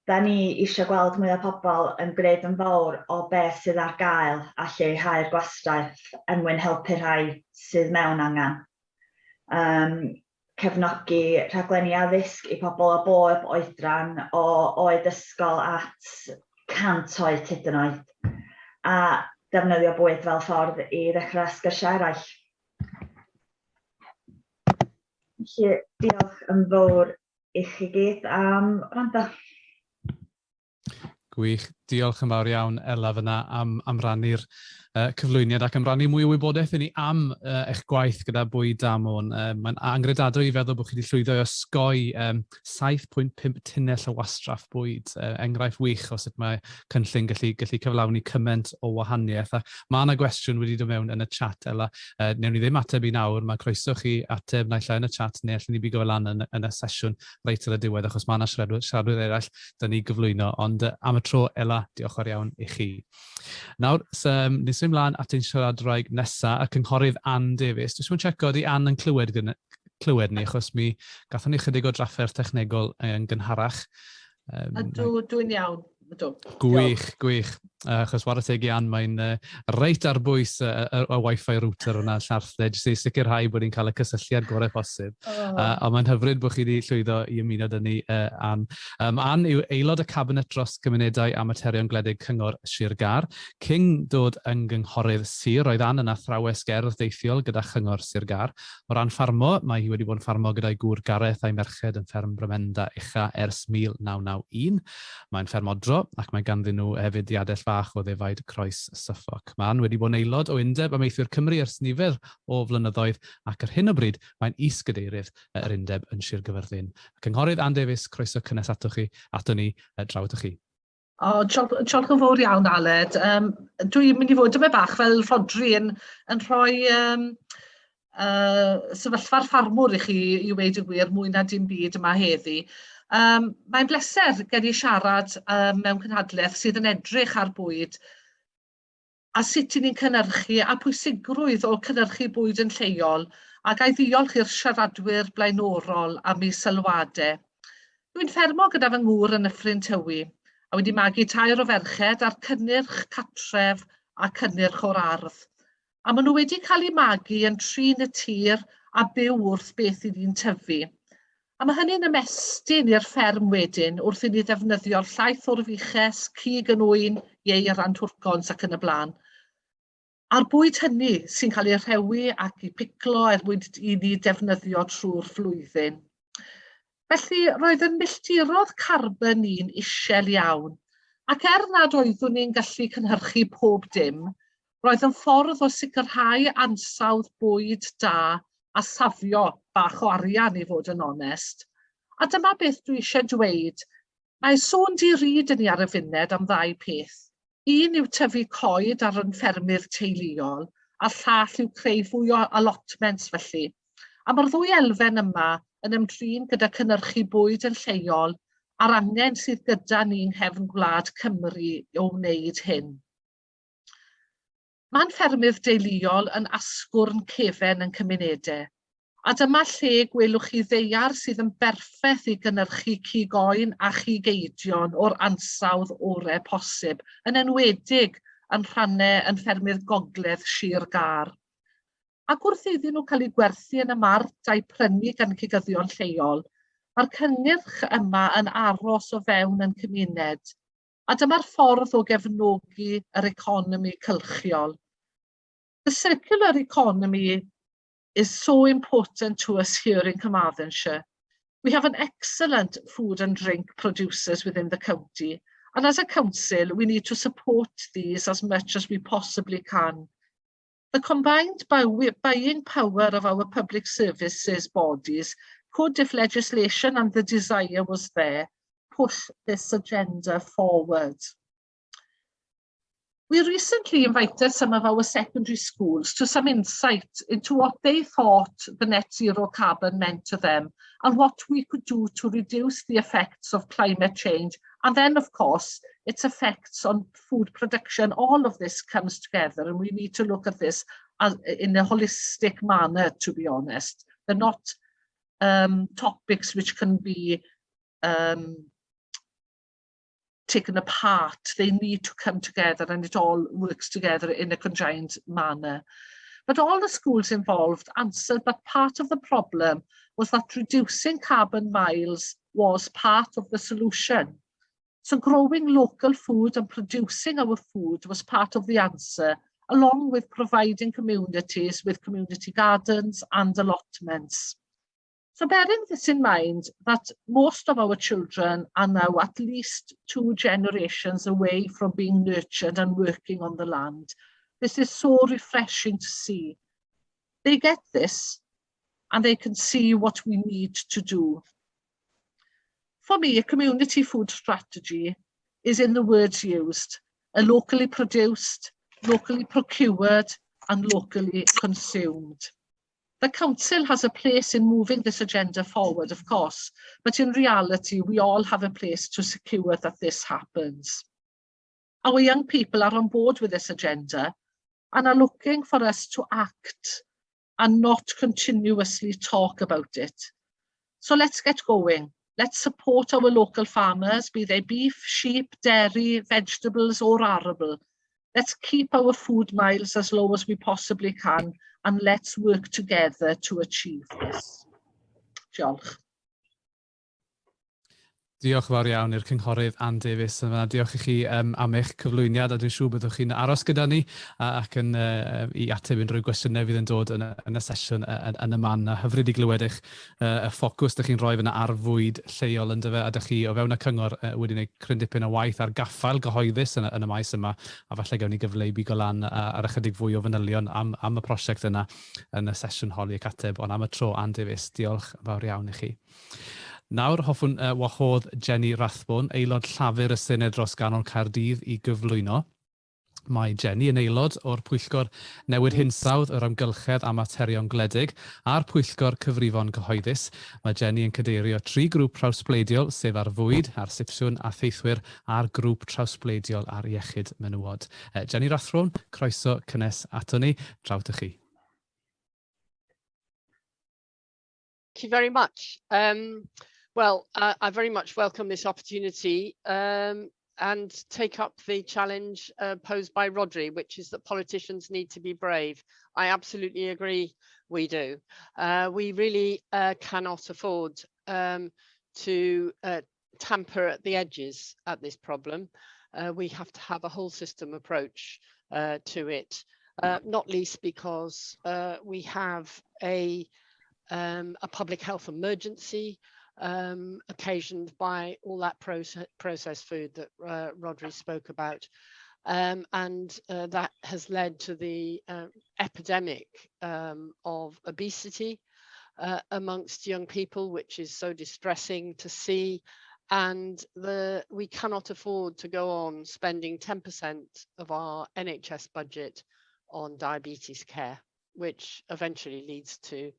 da ni eisiau gweld mwy o pobl yn gwneud yn fawr o beth sydd ar gael a lleihau'r gwastraff er mwyn helpu rhai sydd mewn angen. Cefnogi rhaglenni addysg i pobl o bob oedran, o oed ysgol at 100 oed hyd yn oed, a defnyddio bwyd fel ffordd i ddechrau sgyrsiau eraill. Felly, diolch yn fawr i chi gyd am wrando. Gwych. Diolch yn fawr iawn, Ela, fyna am rannu'r cyflwyniad ac am rannu mwy o wybodaeth i ni am eich gwaith gyda Bwyd Da Môn. Mae'n angredadwy i feddwl bod chi wedi llwyddo i osgoi 7.5 tunnell o wastraff bwyd. Enghraifft wych o sut mae cynllun gallu cyflawni cymaint o wahaniaeth. A mae yna gwestiwn wedi dod mewn yn y chat, Ela. Newn ni ddim ateb i nawr. Mae croeso chi ateb naill ai yn y chat neu allwn ni bigo fe lan yn y sesiwn reit ar y diwedd, achos mae yna siaradwyr eraill 'da ni gyflwyno. Ond am y tro, Ela, diolch fawr iawn i chi. Nawr, nes i ymlaen at ein siaradwraig nesaf, y cynghorydd Ann Davies. Dwi'n siŵr checo, ydy Ann yn clywed ni, achos mi gathon ni chydig o drafferth technegol yn gynharach. Ydw, dwi'n iawn. Ydw. Gwych, gwych. Achos whare teg i Ann, mae'n reit ar bwys y Wi-Fi router hwnna Llanrthled, jyst i sicrhau bod ni'n cael y cysylltiad gorau posib. Oh. Ond mae'n hyfryd bod chi wedi llwyddo i ymuno 'da ni, Ann. Ann yw aelod y Cabinet dros Gymunedau a Materion Gwledig Cyngor Sir Gâr. Cyn dod yn gynghorydd sir, roedd Ann yn athrawes gerdd deithiol gyda Chyngor Sir Gâr. O ran ffarmo, mae hi wedi bod yn ffarmo gyda'i gŵr Gareth a'i merched yn fferm Bromenda Ucha ers 1991. Mae'n fferm odro ac mae ganddyn nhw hefyd diadell fach o ddefaid croes Suffolk. Mae Ann wedi bod yn aelod o Undeb Amaethwyr Cymru ers nifer o flynyddoedd ac ar hyn o bryd mae'n is-gadeirydd yr undeb yn Sir Gyfyrddin. Cynghorydd Ann Davies, croeso cynnes atoch chi, ato ni, draw atoch chi. O, diolch yn fawr iawn, Aled. Dwi'n mynd i fod yma bach fel Rhodri yn rhoi sefyllfa'r ffarmwr i chi, i weud y gwir, mwy na dim byd yma heddi. Mae'n bleser gen i siarad mewn cynhadledd sydd yn edrych ar bwyd a sut 'y ni'n cynhyrchu a pwysigrwydd o cynhyrchu bwyd yn lleol, a ga i ddiolch i'r siaradwyr blaenorol am eu sylwadau. Dwi'n ffermo gyda fy ngŵr yn Nyffryn Tywi, a wedi magu tair o ferched ar cynnyrch cartref a cynnyrch o'r ardd. A maen nhw wedi cael eu magu yn trin y tir a byw wrth beth i ni'n tyfu. A mae hynny'n ymestyn i'r fferm wedyn wrth i ni ddefnyddio'r llaeth o'r fuches, cig yn ŵyn, ieir a'n twrcons ac yn y blaen. A'r bwyd hynny sy'n cael ei rhewi ac i piclo er mwyn i ni defnyddio trwy'r flwyddyn. Felly, roedd yn milltirodd carbon ni'n isel iawn, ac er nad oeddwn ni'n gallu cynhyrchu pob dim, roedd yn ffordd o sicrhau ansawdd bwyd da a safio bach o arian i fod yn onest. A dyma beth dwi eisiau dweud. Mae sôn di-ri 'da ni ar y funud am ddau peth. Un yw tyfu coed ar yn ffermydd teuluol, a'r llall yw creu fwy o allotments felly. A mae'r ddwy elfen yma yn ymdrin gyda cynhyrchu bwyd yn lleol a'r angen sydd gyda ni yng nghefn gwlad Cymru o wneud hyn. Mae'n ffermydd deuluol yn asgwrn cefen yn cymunedau, a dyma lle gwelwch chi ddaear sydd yn berffaith i gynhyrchu cig oen a chig eidion o'r ansawdd orau posib, yn enwedig yn rhannau yn ffermydd gogledd Sir Gâr. Ac wrth iddyn nhw cael eu gwerthu yn y mart a'u prynu gan cigyddion lleol, mae'r cynnyrch yma yn aros o fewn yn cymuned, A dyma'r ffordd o gefnogi yr economi cylchiol. The circular economy is so important to us here in Carmarthenshire. We have an excellent food and drink producers within the county, And as a council, we need to support these as much as we possibly can. The combined buying power of our public services bodies could, if legislation and the desire was there, push this agenda forward. We recently invited some of our secondary schools to some insight into what they thought the net zero carbon meant to them and what we could do to reduce the effects of climate change. And then, of course, its effects on food production. All of this comes together and we need to look at this in a holistic manner, to be honest. They're not topics which can be taken apart. They need to come together and it all works together in a conjoined manner. But all the schools involved answered that part of the problem was that reducing carbon miles was part of the solution. So growing local food and producing our food was part of the answer, along with providing communities with community gardens and allotments. So bearing this in mind, that most of our children are now at least 2 generations away from being nurtured and working on the land, this is so refreshing to see. They get this and they can see what we need to do. For me, a community food strategy is, in the words used, a locally produced, locally procured and locally consumed. The council has a place in moving this agenda forward, of course, but in reality, we all have a place to secure that this happens. Our young people are on board with this agenda and are looking for us to act and not continuously talk about it. So let's get going. Let's support our local farmers, be they beef, sheep, dairy, vegetables or arable. Let's keep our food miles as low as we possibly can and let's work together to achieve this. Diolch. Diolch yn fawr iawn i'r cynghorydd Ann Davies yma. Diolch i chi am eich cyflwyniad a dwi'n siŵr byddwch chi'n aros gyda ni ac yn i ateb unrhyw gwestiynau fydd yn dod yn y sesiwn yn y man. A hyfryd i glywed eich y ffocws ydych chi'n rhoi fyna ar fwyd lleol yn dyfe, a ydych chi o fewn y cyngor wedi gwneud cryn dipyn o waith ar gaffael gyhoeddus yn y maes yma, a falle gawn ni gyfle i bigo lan ar ychydig fwy o fanylion am y prosiect yna yn y sesiwn holi ac ateb. Ond am y tro, Ann Davies, diolch yn fawr iawn i chi. Nawr hoffwn wahodd Jenny Rathbone, aelod Llafur y Senedd dros Ganol Caerdydd, i gyflwyno. Mae Jenny yn aelod o'r Pwyllgor Newid Hinsawdd, yr Amgylchedd a Materion Gwledig a'r Pwyllgor Cyfrifon Cyhoeddus. Mae Jenny yn cadeirio 3 grŵp trawsbleidiol, sef ar fwyd, ar sipsiwn a theithwyr, a'r grŵp trawsbleidiol ar iechyd menywod. Jenny Rathbone, croeso cynnes ato ni. Draw 'ta chi. Thank you very much. Well, I very much welcome this opportunity and take up the challenge posed by Rhodri, which is that politicians need to be brave. I absolutely agree, we do. We really cannot afford to tamper at the edges at this problem. We have to have a whole system approach to it, not least because we have a public health emergency occasioned by all that processed food that Rhodri spoke about. And that has led to the epidemic of obesity amongst young people, which is so distressing to see. And we cannot afford to go on spending 10% of our NHS budget on diabetes care, which eventually leads to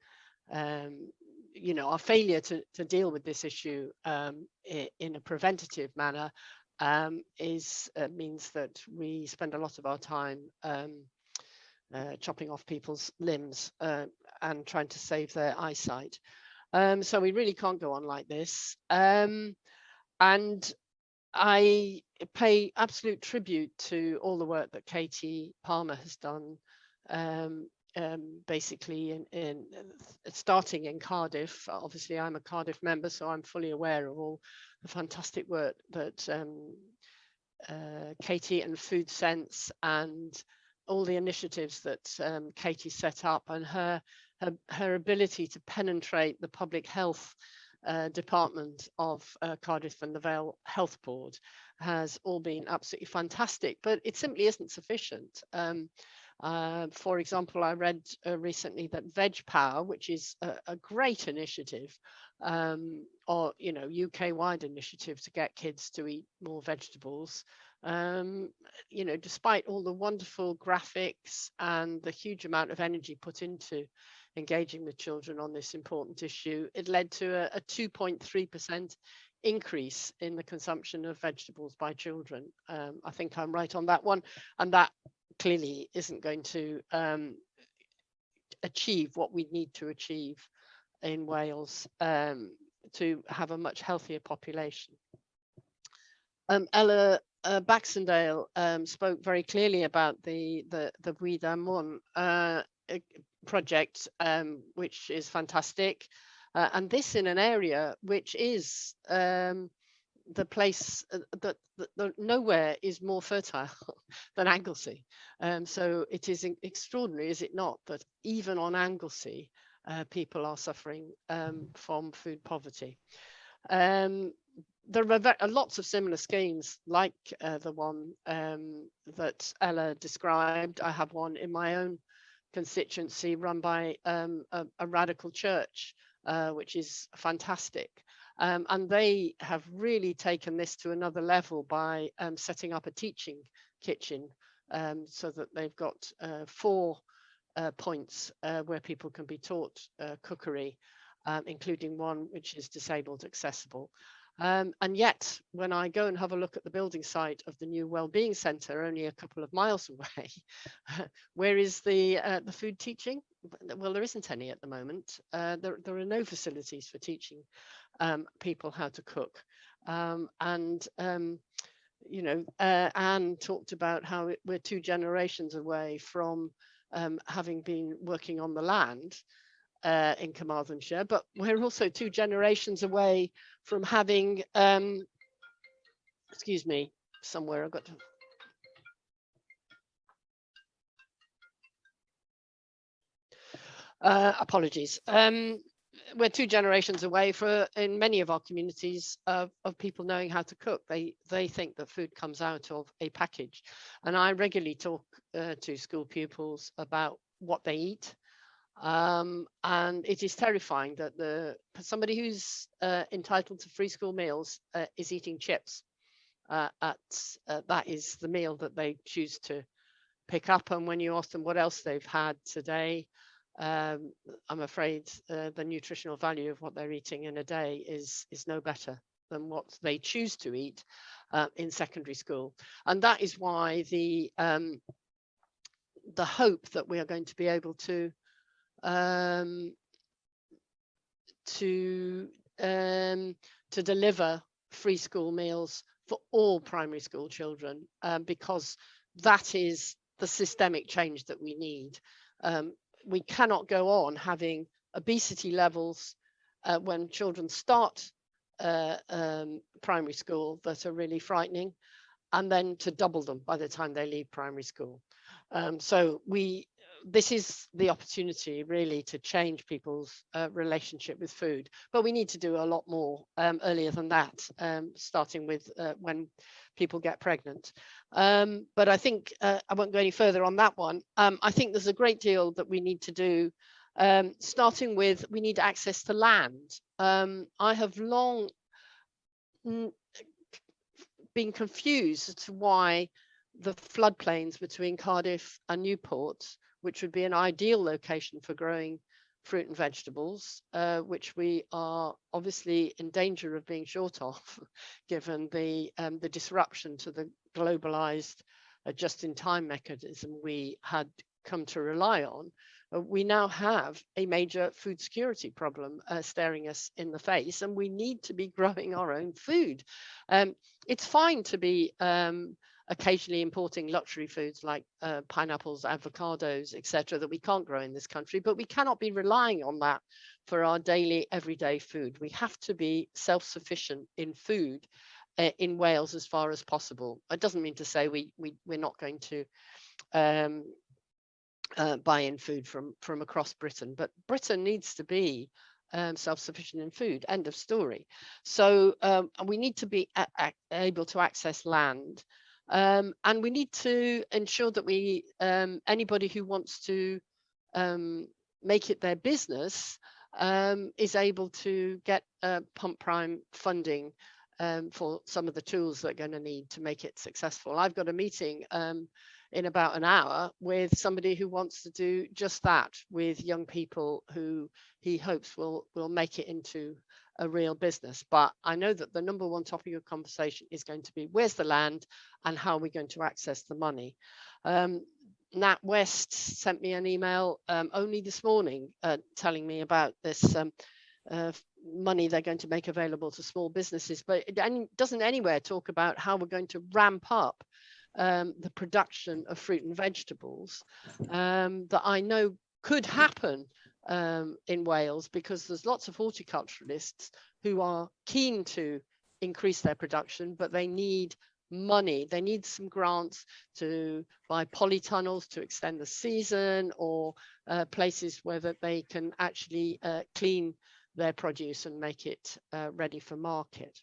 our failure to deal with this issue in a preventative manner is means that we spend a lot of our time chopping off people's limbs and trying to save their eyesight. So we really can't go on like this. And I pay absolute tribute to all the work that Katie Palmer has done, basically in starting in Cardiff. Obviously, I'm a Cardiff member, so I'm fully aware of all the fantastic work that Katie and Food Sense and all the initiatives that Katie set up, and her ability to penetrate the public health department of Cardiff and the Vale Health Board has all been absolutely fantastic, but it simply isn't sufficient. For example, I read recently that VegPower, which is a great initiative, or UK-wide initiative to get kids to eat more vegetables, despite all the wonderful graphics and the huge amount of energy put into engaging with children on this important issue, it led to a 2.3% increase in the consumption of vegetables by children. I think I'm right on that one, and that clearly isn't going to achieve what we need to achieve in Wales to have a much healthier population. Ella Baxendale spoke very clearly about the Bwyd a Môn project, which is fantastic, and this in an area which is the place that nowhere is more fertile than Anglesey. So it is extraordinary, is it not, that even on Anglesey, people are suffering from food poverty. There are lots of similar schemes like the one that Ella described. I have one in my own constituency run by a radical church, which is fantastic. And they have really taken this to another level by setting up a teaching kitchen so that they've got 4 points where people can be taught cookery, including one which is disabled accessible. And yet, when I go and have a look at the building site of the new Wellbeing Centre, only a couple of miles away, where is the food teaching? Well, there isn't any at the moment. There are no facilities for teaching people how to cook. Anne talked about how we're 2 generations away from having been working on the land in Carmarthenshire, but we're also 2 generations away from having, excuse me, somewhere I've got to. Apologies. We're 2 generations away for, in many of our communities, of people knowing how to cook. They think that food comes out of a package. And I regularly talk to school pupils about what they eat. And it is terrifying that somebody who's entitled to free school meals is eating chips. That is the meal that they choose to pick up. And when you ask them what else they've had today, I'm afraid the nutritional value of what they're eating in a day is no better than what they choose to eat in secondary school. And that is why the hope that we are going to be able to deliver free school meals for all primary school children, because that is the systemic change that we need. We cannot go on having obesity levels when children start primary school that are really frightening, and then to double them by the time they leave primary school. So this is the opportunity really to change people's relationship with food, but we need to do a lot more earlier than that, starting with when people get pregnant. But I think I won't go any further on that one. I think there's a great deal that we need to do, starting with we need access to land. I have long been confused as to why the floodplains between Cardiff and Newport, which would be an ideal location for growing fruit and vegetables, which we are obviously in danger of being short of, given the disruption to the globalized just-in-time mechanism we had come to rely on. We now have a major food security problem staring us in the face, and we need to be growing our own food. It's fine to be occasionally importing luxury foods like pineapples, avocados, etc., that we can't grow in this country, but we cannot be relying on that for our daily, everyday food. We have to be self-sufficient in food in Wales as far as possible. It doesn't mean to say we're not going to buy in food from across Britain, but Britain needs to be self-sufficient in food, end of story. So we need to be able to access land, and we need to ensure that we anybody who wants to make it their business is able to get pump prime funding for some of the tools they're going to need to make it successful. I've got a meeting in about an hour with somebody who wants to do just that with young people who he hopes will make it into a real business. But I know that the number one topic of conversation is going to be where's the land and how are we going to access the money. NatWest sent me an email only this morning telling me about this money they're going to make available to small businesses, but it doesn't anywhere talk about how we're going to ramp up the production of fruit and vegetables that I know could happen in Wales, because there's lots of horticulturalists who are keen to increase their production, but they need money. They need some grants to buy polytunnels to extend the season, or places where that they can actually clean their produce and make it ready for market.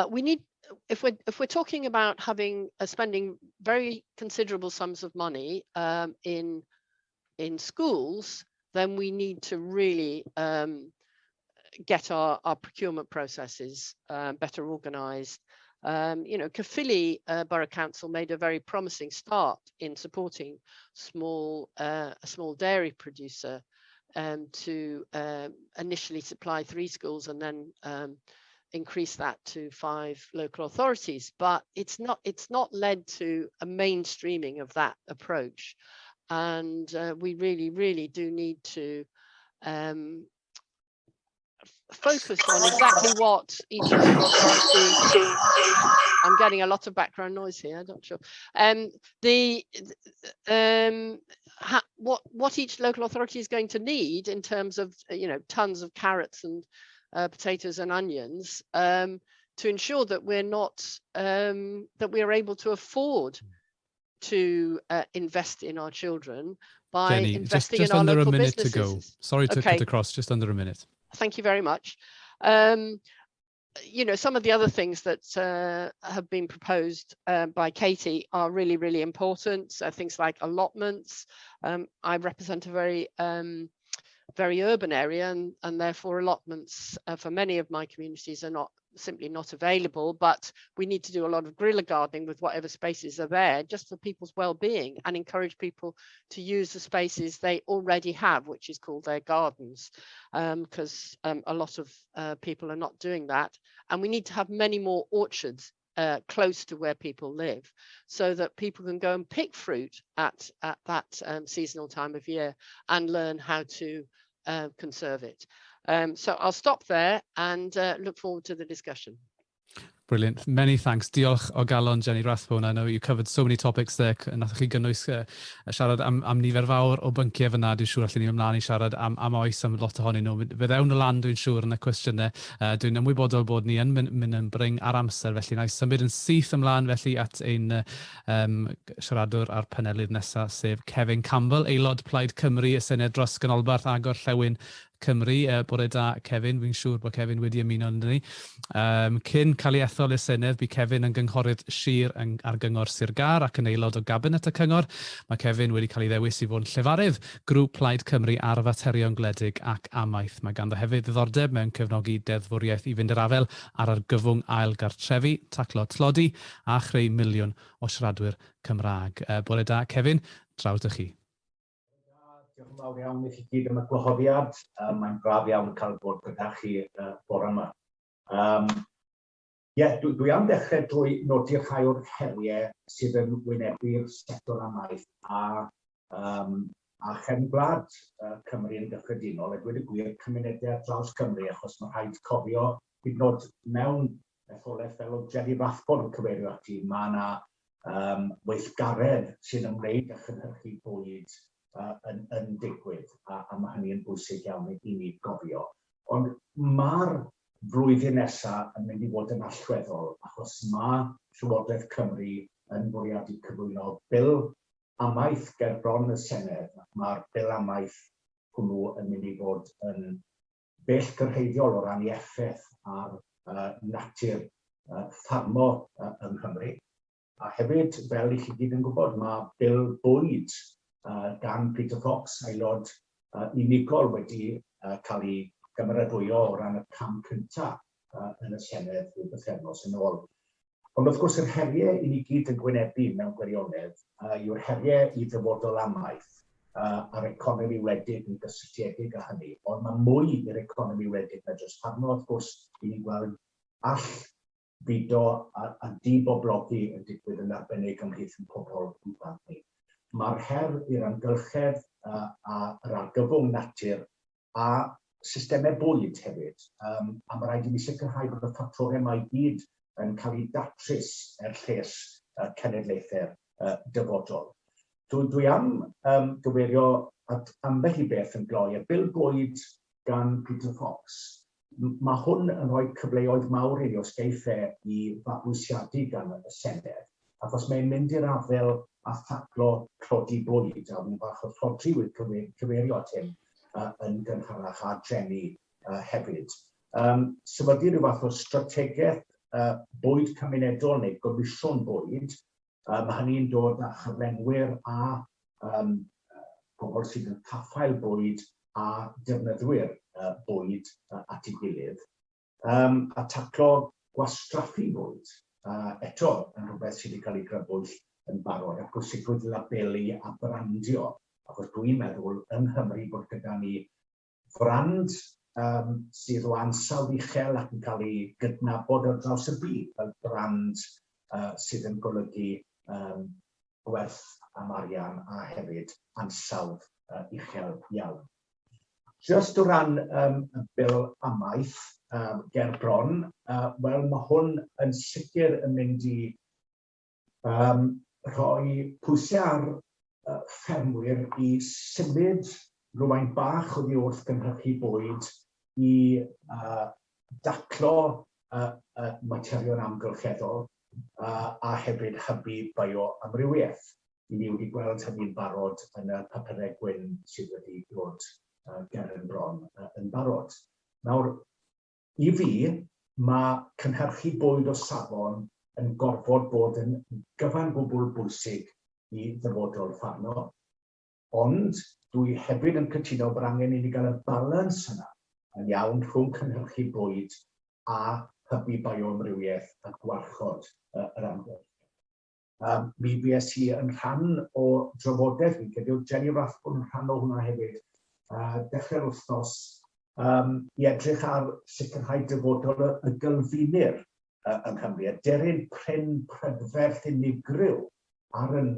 We need, if we're talking about having spending very considerable sums of money in schools, then we need to really get our procurement processes better organised. You know, Caerphilly Borough Council made a very promising start in supporting a small dairy producer to initially supply 3 schools and then increase that to 5 local authorities. But it's not led to a mainstreaming of that approach. And we really, really do need to focus on exactly what each local authority. I'm getting a lot of background noise here, I'm not sure. What each local authority is going to need in terms of, you know, tons of carrots and potatoes and onions to ensure that we're not that we are able to afford to invest in our children by Jenny, investing just in our under local a minute businesses. To go. Sorry to cut across, just under a minute. Thank you very much. You know, some of the other things that have been proposed by Katie are really, really important. So things like allotments. I represent a very, very urban area, and therefore allotments for many of my communities are not simply not available, but we need to do a lot of guerrilla gardening with whatever spaces are there, just for people's well-being, and encourage people to use the spaces they already have, which is called their gardens, because a lot of people are not doing that. And we need to have many more orchards close to where people live, so that people can go and pick fruit at that seasonal time of year and learn how to conserve it. So I'll stop there and look forward to the discussion. Brilliant. Many thanks. Diolch o galon, Jenny Rathbone. I know you covered so many topics there. Nathoch chi gynnwys siarad am nifer fawr o bynciau fyna. Dwi'n siŵr allan ni ymlaen i siarad am oes am lot ohonyn nhw. Fe ddewn y lan, dwi'n siŵr, yn y cwestiynau. Dwi'n ymwybodol bod ni yn mynd yn bring ar amser, felly na i symud yn syth ymlaen felly at ein siaradwr a'r panelydd nesaf, sef Cefin Campbell, aelod Plaid Cymru, y Senedd dros Ganolbarth a Gorllewin Cymru. Bore da, Cefin. Fi'n siŵr bod Cefin wedi ymuno yn ni. Cyn cael ei ethol i'r Senedd, bu Cefin yn gynghorydd sir ar Gyngor Sir Gâr ac yn aelod o Gabinet y Cyngor. Mae Cefin wedi cael ei ddewis i fod yn llefarydd Grŵp Plaid Cymru ar faterion gwledig ac amaeth. Mae ganddo hefyd ddiddordeb mewn cefnogi deddfwriaeth i fynd i'r afael â'r argyfwng ail gartrefi, taclo tlodi a chreu miliwn o siaradwyr Cymraeg. Bore da, Cefin. Draw 'da chi. Diolch yn fawr iawn i chi gyd am y gwahoddiad. Mae'n braf iawn cael bod gyda chi bore yma. Ie, dwi am ddechrau drwy nodi rhai o'r heriau sydd yn wynebu'r sector amaeth a chefn gwlad Cymru yn gyffredinol, a dweud y gwir, cymunedau ar draws Cymru, achos mae rhaid cofio, hyd yn oed mewn etholaeth fel oedd Jenny Rathbone yn cyfeirio ati, mae yna weithgaredd sy'n ymwneud â chynhyrchu bwyd yn digwydd, a mae hynny yn bwysig iawn i ni gofio. Ond mae'r flwyddyn nesaf yn mynd i fod yn allweddol, achos mae Llywodraeth Cymru yn bwriadu cyflwyno Bil Amaeth ger bron y Senedd. Mae'r Bil Amaeth hwnnw yn mynd i fod yn bell gyrhaeddiol o ran ei effaith ar natur ffarmo yng Nghymru. A hefyd, fel i chi gyd yn gwybod, mae Bil Bwyd gan Peter Fox, aelod unigol, wedi cael ei gymeradwyo o ran y cam cyntaf yn y Senedd rhyw bythefnos yn ôl. Ond wrth gwrs, yr heriau i ni gyd yn gwynebu mewn gwirionedd yw'r heriau i ddyfodol amaeth a'r economi wledig yn gysylltiedig â hynny. Ond mae mwy i'r economi wledig na jyst ffarmo, wrth gwrs, i ni'n gweld all fudo a, a diboblogi yn digwydd yn arbennig ymhlith yn pobl ifanc ni. Mae'r her i'r amgylchedd a'r argyfwng natur a systemau bwyd hefyd, um, a mae rhaid i ni sicrhau bod y ffactorau yma i gyd yn cael eu datrys er lles cenedlaethau'r dyfodol. Dwi, dwi am um, gyfeirio at ambell i beth yn gloi, y bil bwyd gan Peter Fox. Mae hwn yn rhoi cyfleoedd mawr i ni os geiff e i fabwysiadu gan y Senedd, achos mae'n mynd i'r afael â thaclo tlodi bwyd, a fi'n falch o Rhodri wedi cyfeirio at hyn yn gynharach, a Jenny hefyd. Um, sefydlu rhyw fath o strategaeth bwyd cymunedol neu gomisiwn bwyd, mae hynny'n dod â chyflenwyr a um, pobl sydd yn caffael bwyd a defnyddwyr bwyd at ei gilydd, um, a taclo gwastraffu bwyd, eto yn rhywbeth sydd wedi cael ei grybwyll yn barod, a pwysigrwydd labelu a brandio, achos dwi'n meddwl yng Nghymru bod gyda ni frand um, sydd o ansawdd uchel ac yn cael ei gydnabod ar draws y byd fel brand sydd yn golygu um, gwerth am arian a hefyd ansawdd uchel iawn. Just o ran um, y bil amaeth um, ger bron, wel mae hwn yn sicr yn mynd i um, rhoi pwysau ar ffermwyr i symud rhywfaint bach oddi wrth gynhyrchu bwyd i daclo materion amgylcheddol a hefyd hybu bioamrywiaeth. I ni wedi gweld hynny'n barod yn y papurau gwyn sydd wedi dod ger yn bron yn barod. Nawr, i fi, mae cynhyrchu bwyd o safon yn gorfod bod yn gyfan gwbl bwysig i ddyfodol ffarmo. Ond dwi hefyd yn cytuno bod angen i ni gael y balans yna yn iawn rhwng cynhyrchu bwyd a hybu bioamrywiaeth a gwarchod yr amgylchedd. Um, mi fues i yn rhan o drafodaeth, fi'n credu oedd Jenny Rathbone yn rhan o hwnna hefyd, dechrau'r wythnos, um, i edrych ar sicrhau dyfodol y, y gylfinir yng Nghymru, a deryn prin prydferth unigryw ar yn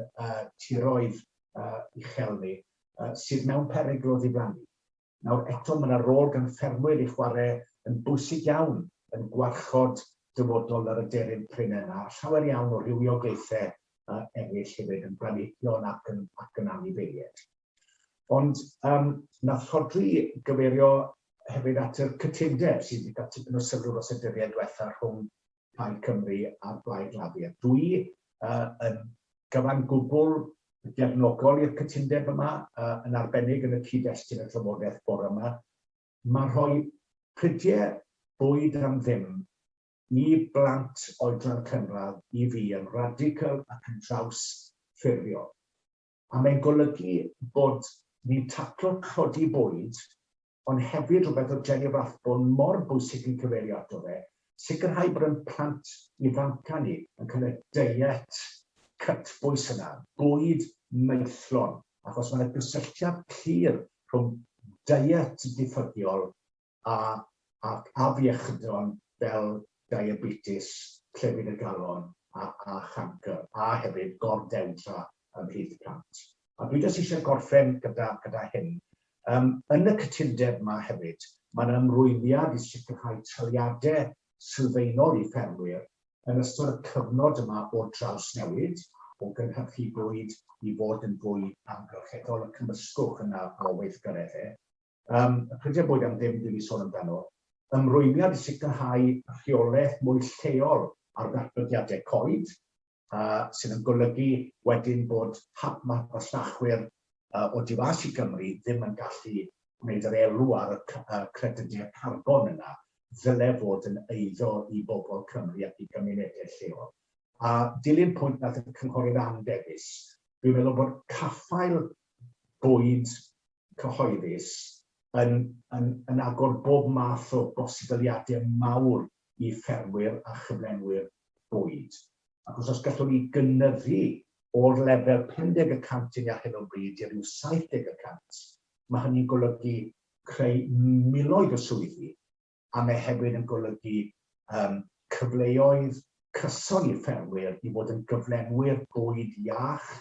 tiroedd uchel ni, sydd mewn perygl o ddiflannu. Nawr eto mae yna rôl gan ffermwyr i chwarae yn bwysig iawn yn gwarchod dyfodol yr aderyn prin yna, a llawer iawn o rywiogaethau eraill hefyd yn blanhigion ac yn, ac yn anifeiliaid. Ond um, nath Rhodri gyfeirio hefyd at y cytundeb sydd wedi cael tipyn o sylw dros y dyddiau diwetha rhwng Plaid Cymru a'r Blaid Lafur. Dwi yn gyfan gwbl gefnogol i'r cytundeb yma, yn arbennig yn y cyd-destun y trafodaeth bore yma. Mae rhoi prydiau bwyd am ddim i blant oedran cynradd i fi yn radical ac yn draws ffurfiol. A mae'n golygu bod ni'n taclo tlodi bwyd ond hefyd rhywbeth oedd Jenny Rathbone mor bwysig yn cyfeirio ato fe, sicrhau bod ein plant ifanca ni yn cael y diet cytbwys yna, bwyd maethlon, achos mae yna gysylltiad clir rhwng diet diffygiol a ac afiechydon fel diabetes, clefyd y galon a, a chancr, a hefyd gordewdra ymhlith plant. A dwi jyst eisiau gorffen gyda, gyda hyn. Um, yn y cytundeb yma hefyd, mae'n ymrwymiad i sicrhau taliadau sylfaenol i ffermwyr yn ystod y cyfnod yma o drawsnewid, o gynhyrchu bwyd i fod yn fwy amgylcheddol, y cymysgwch yna o weithgareddau. Um, y prydiau bwyd am ddim dwi wedi sôn amdano. Ymrwymiad i sicrhau rheolaeth mwy lleol ar ddatblygiadau coed, sydd yn golygu wedyn bod hap masnachwyr o du fas i Gymru ddim yn gallu gwneud yr elw ar y credydau carbon yna, ddyle fod yn eiddo i bobl Cymru ac i gymunedau lleol. A dilyn pwynt nath y Cynghorydd Ann Davies, dwi'n meddwl bod caffael bwyd cyhoeddus yn, yn, yn agor bob math o bosibiliadau mawr i ffermwyr a chyflenwyr bwyd. Achos os gallwn ni gynyddu o'r lefel 50 y cant i ni ar hyn o bryd i ryw 70 y cant, mae hynny'n golygu creu miloedd o swyddi a mae hefyd yn golygu um, cyfleoedd cyson i ffermwyr i fod yn gyflenwyr bwyd iach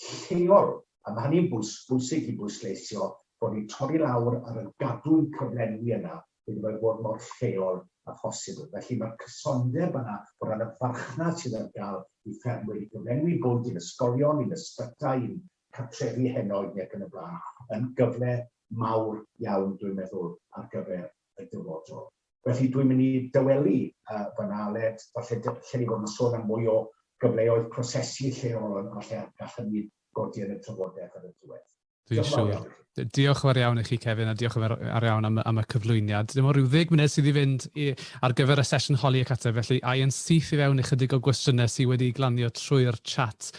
lleol. A mae hynny'n bwys, bwysig i bwysleisio bod ni'n torri lawr ar y gadwyn cyflenwi yna iddo fe fod mor lleol â phosibl. Felly mae'r cysondeb yna o ran y farchnad sydd ar gael i ffermwyr i gyflenwi bwyd i'n ysgolion, i'n ysbytai, i'n cartrefi henoed neu ac yn y blaen, yn gyfle mawr iawn, dwi'n meddwl, ar gyfer y dyfodol. Felly dwi'n mynd i dawelu uh, fan'na, Aled, falle lle ni fod yn sôn am mwy o gyfleoedd prosesu lleol, ond falle gall hynny godi yn y trafodaeth ar y diwedd. Dwi'n siŵr. Diolch yn fawr iawn i chi, Kevin, a diolch yn fawr iawn am, am y cyflwyniad. Dim ond rhyw ddeg munud sydd i fynd i, ar gyfer y sesiwn holi ac ateb, felly ai yn syth i fewn ychydig o gwestiynau sydd wedi glanio trwy'r chat.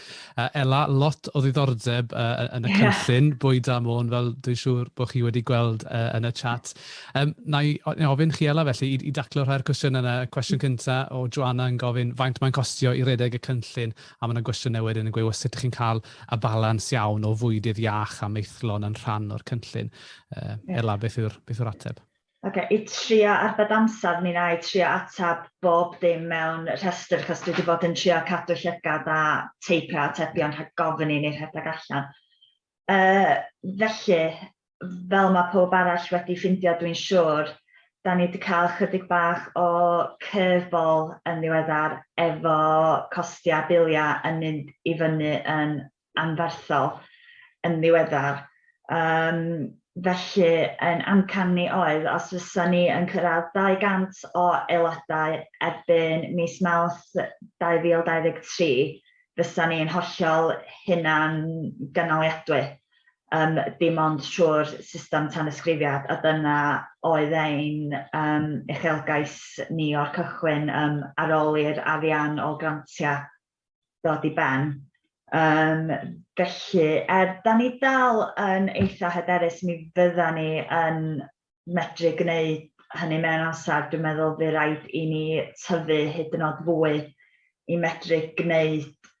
Ela, lot o ddiddordeb yn y cynllun Bwyd a Môn, fel dwi'n siŵr bod chi wedi gweld yn y chat. Um, na i ofyn chi, Ela, felly, i, i daclo rhai'r cwestiynau yna. Y cwestiwn cyntaf o Joanna yn gofyn faint mae'n costio i redeg y cynllun, a mae yna gwestiwn newydd yn gweud, sut ydych chi'n cael y balans iawn o fwydydd iach a maethlon yn rhan o'r cynllun. Uh, yeah. Ela, beth yw'r beth yw'r ateb? Oce, okay, i trio arbed amser, mi na i trio ateb bob dim mewn rhestr, chos dwi wedi bod yn trio cadw llygad a teipio atebion rhag gofyn i ni rhedeg allan. Uh, felly, fel mae pob arall wedi ffindio dwi'n siŵr, da ni wedi cael chydig bach o curveball yn ddiweddar efo costiau biliau yn mynd i fyny yn anferthol yn ddiweddar. Um, felly, yn amcan ni oedd, os fysa ni yn cyrraedd 200 o aelodau erbyn mis Mawrth 2023, fysa ni'n hollol hunan gynaliadwy um, dim ond trwy'r system tanysgrifiad, a dyna oedd ein um, uchelgais ni o'r cychwyn um, ar ôl i'r arian o grantiau ddod i ben. Um, felly, er da ni dal yn eitha hyderus, mi fydda ni yn medru gwneud hynny mewn amser. Dwi'n meddwl fydd rhaid i ni tyfu hyd yn oed fwy i medru gwneud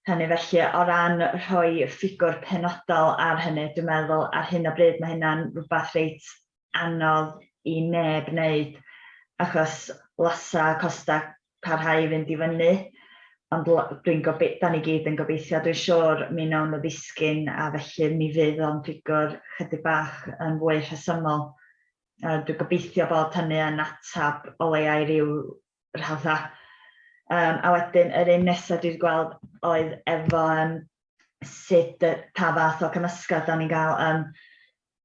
hynny. Felly, o ran rhoi ffigwr penodol ar hynny, dwi'n meddwl ar hyn o bryd mae hynna'n rhywbeth reit anodd i neb wneud, achos lasa costa parhau i fynd i fyny, ond dwi'n gobe- da ni gyd yn gobeithio, dwi'n siŵr mi wnawn nhw ddisgyn a felly mi fydd o'n ffigwr chydig bach yn fwy rhesymol. Uh, dwi'n gobeithio bod hynny yn atab o leia i ryw raddau. Um, a wedyn yr un nesaf dwi wedi gweld oedd efo um, sut, pa fath o cymysgedd da ni'n gael. Um,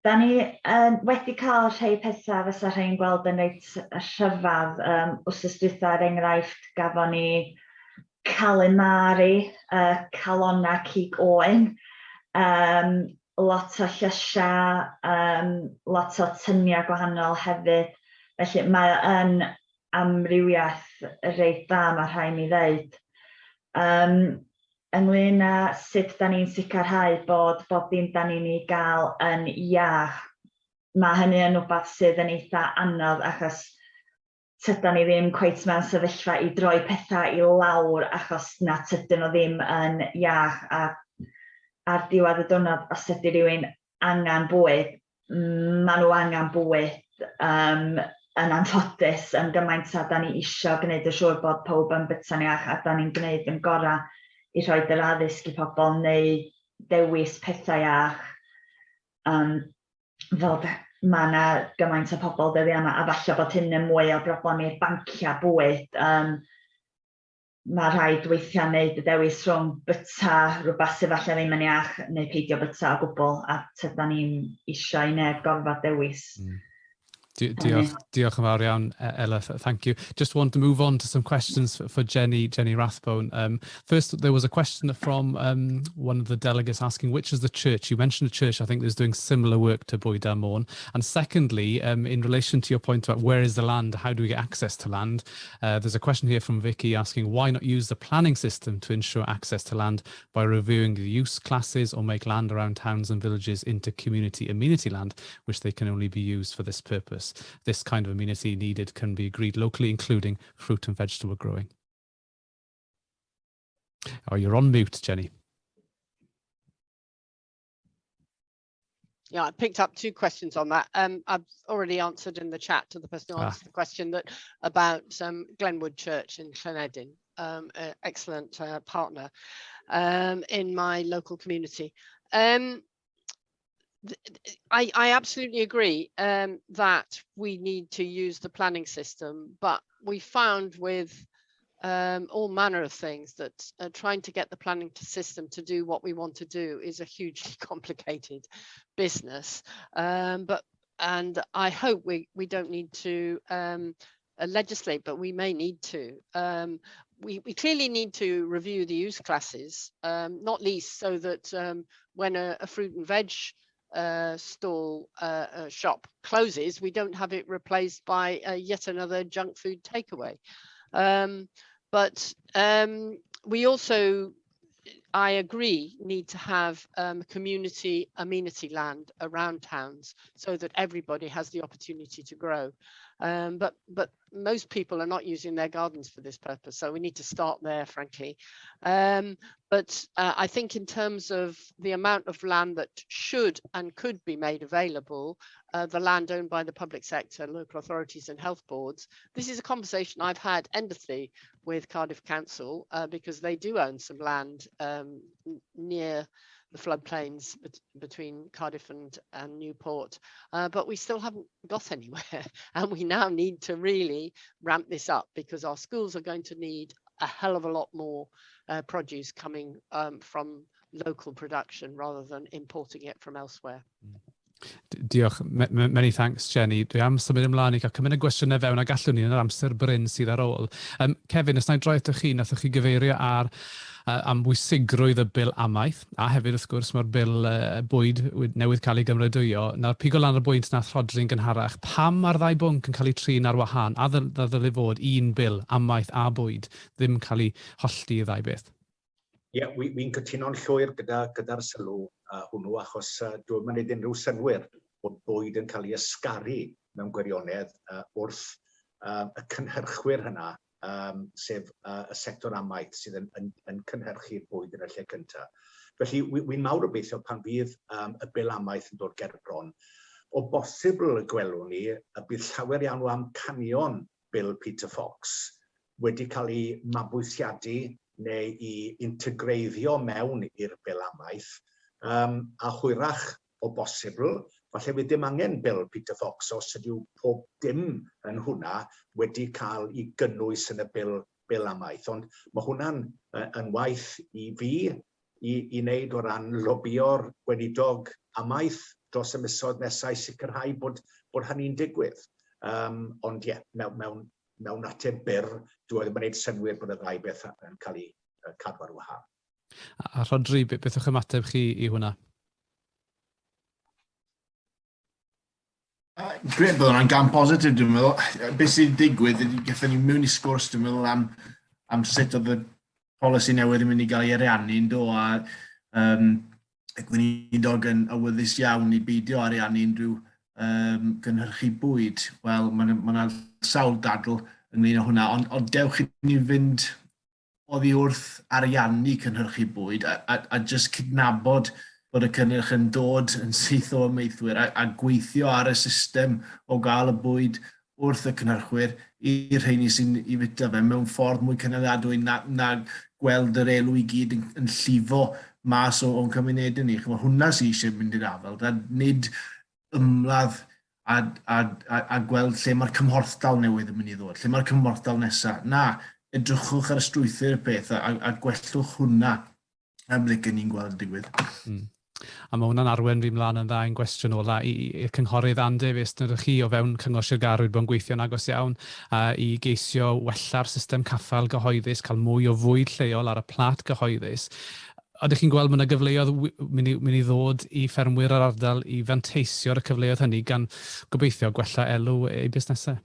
Da ni um, wedi cael rhai pethau fysa rhai'n gweld yn reit rhyfedd. Um, wsos dwytha, er enghraifft, gafon ni calamari, calonna cig oen, um, lot o llysiau, um, lot o tyniau gwahanol hefyd. Felly mae o yn amrywiaeth reit dda, mae rhaid mi ddeud. Um, ynglyn â sut da ni'n sicrhau bod bob dim da ni'n ei gael yn iach, mae hynny yn rhywbeth sydd yn eitha anodd achos tydan ni ddim cweit mewn sefyllfa i droi pethau i lawr achos na tydyn nhw ddim yn iach a ar diwedd y diwrnod os ydy rhywun angen bwyd, maen nhw angen bwyd um, yn anffodus yn gymaint a da ni isio gwneud yn siŵr bod pawb yn byta'n iach a da ni'n gwneud yn gorau i rhoi yr addysg i pobl neu dewis pethau iach. Um, fel mae yna gymaint o pobl dyddiau yma a falle bod hyn yn mwy o broblem i'r banciau bwyd. Um, mae rhaid weithiau wneud y dewis rhwng byta rhywbeth sydd falle ddim yn iach neu peidio byta o gwbl, a tydan ni'n eisiau i neb gorfod dewis. Diolch, diolch yn fawr iawn, Ella. Thank you. Just want to move on to some questions for Jenny, Jenny Rathbone. First, there was a question from one of the delegates asking, which is the church? You mentioned a church, I think, that's doing similar work to Bwyda Môn. And secondly, in relation to your point about where is the land, how do we get access to land? There's a question here from Vicky asking, why not use the planning system to ensure access to land by reviewing the use classes or make land around towns and villages into community amenity land, which they can only be used for this purpose? This kind of amenity needed can be agreed locally, including fruit and vegetable growing. Oh, you're on mute, Jenny. Yeah, I picked up two questions on that. I've already answered in the chat to the person who asked the question that about Glenwood Church in Llanedeyrn, excellent partner in my local community. I absolutely agree that we need to use the planning system, but we found with all manner of things that trying to get the planning system to do what we want to do is a hugely complicated business. And I hope we don't need to legislate, but we may need to. We clearly need to review the use classes, not least so that when a fruit and veg stall shop closes, we don't have it replaced by yet another junk food takeaway. But we also, I agree, need to have community amenity land around towns so that everybody has the opportunity to grow. But most people are not using their gardens for this purpose, so we need to start there, frankly. But I think in terms of the amount of land that should and could be made available, the land owned by the public sector, local authorities and health boards, this is a conversation I've had endlessly with Cardiff Council, because they do own some land near the floodplains between Cardiff and Newport, but we still haven't got anywhere, and we now need to really ramp this up because our schools are going to need a hell of a lot more produce coming from local production rather than importing it from elsewhere. Diolch, many thanks, Jenny. Dwi am symud ymlaen i cael cymryd y gwestiynau fewn a gallwn ni yn yr amser brin sydd ar ôl. Kevin, os na i droi atoch chi, nathoch chi gyfeirio ar am bwysigrwydd y bil amaeth, a hefyd wrth gwrs mae'r bil bwyd newydd cael ei gymeradwyo. Nawr, pigo lan ar bwynt nath Rhodri'n gynharach, pam mae'r ddau bwnc yn cael eu trin ar wahân, a ddylai fod un bil, amaeth a bwyd, ddim cael ei hollti i ddau beth? Ie, yeah, wi'n cytuno'n llwyr gyda'r gyda sylw hwnnw, achos dwi'n mynd unrhyw synnwyr bod bwyd yn cael ei ysgaru mewn gwirionedd wrth y cynhyrchwyr hynna, sef y sector amaeth sydd yn cynhyrchu'r bwyd yn y lle cyntaf. Felly, wi'n mawr obeithio pan fydd y bil amaeth yn dod ger bron, o bosibl y gwelwn ni y bydd llawer iawn o amcanion Bil Peter Fox wedi cael ei mabwysiadu neu i integreiddio mewn i'r bil amaeth, a hwyrach o bosibl, falle fydd dim angen bil Peter Fox os ydyw pob dim yn hwnna wedi cael ei gynnwys yn y bil amaeth. Ond mae hwnna'n yn waith i fi i wneud o ran lobio'r gweinidog amaeth dros y misoedd nesaf i sicrhau bod hynny'n digwydd. Ond ie, yeah, mewn ateb byr, dwi ddim yn gwneud synnwyr bod y ddau beth yn cael ei cadw ar wahân. A Rhodri, beth yw'ch ymateb chi i hwnna? Gret, bydd hwnna'n gam positif, dwi'n meddwl. Beth sy'n digwydd, ydy gaethon ni mewn i sgwrs, dwi'n meddwl, am sut oedd y polisi newydd yn mynd i gael ei ariannu, yn do, a y gweinidog yn awyddus iawn i beidio ariannu unrhyw gynhyrchu bwyd. Wel, mae yna ma sawl dadl ynglyn â hwnna, ond dewch i ni fynd oddi wrth ariannu cynhyrchu bwyd a jyst cydnabod bod y cynnyrch yn dod yn syth o amaethwyr a gweithio ar y system o gael y bwyd wrth y cynhyrchwyr i'r rheini sy'n i fwyta fe mewn ffordd mwy cynaliadwy na gweld yr elw i gyd yn llifo mas o'n cymunedau ni. Chimod, hwnna sydd eisiau mynd i'r afael, da, nid ymladd a gweld lle mae'r cymhorthdal newydd yn mynd i ddod, lle mae'r cymhorthdal nesaf. Na, edrychwch ar y strwythur y peth a gwellwch hwnna am licen ni'n gweld yn digwydd. A mae hwnna'n arwen fi mlaen yn dda i'n gwestiwn ola i'r cynghorydd Ann Davies, nid chi o fewn Cyngor Sir Gâr wedi bod yn gweithio'n agos iawn i geisio wella'r system caffael gyhoeddus, cael mwy o fwyd lleol ar y plat gyhoeddus. Ydych chi'n gweld mae yna gyfleoedd mynd i, mynd i ddod i ffermwyr yr ardal i fanteisio ar y cyfleoedd hynny gan gobeithio gwella elw eu busnesau?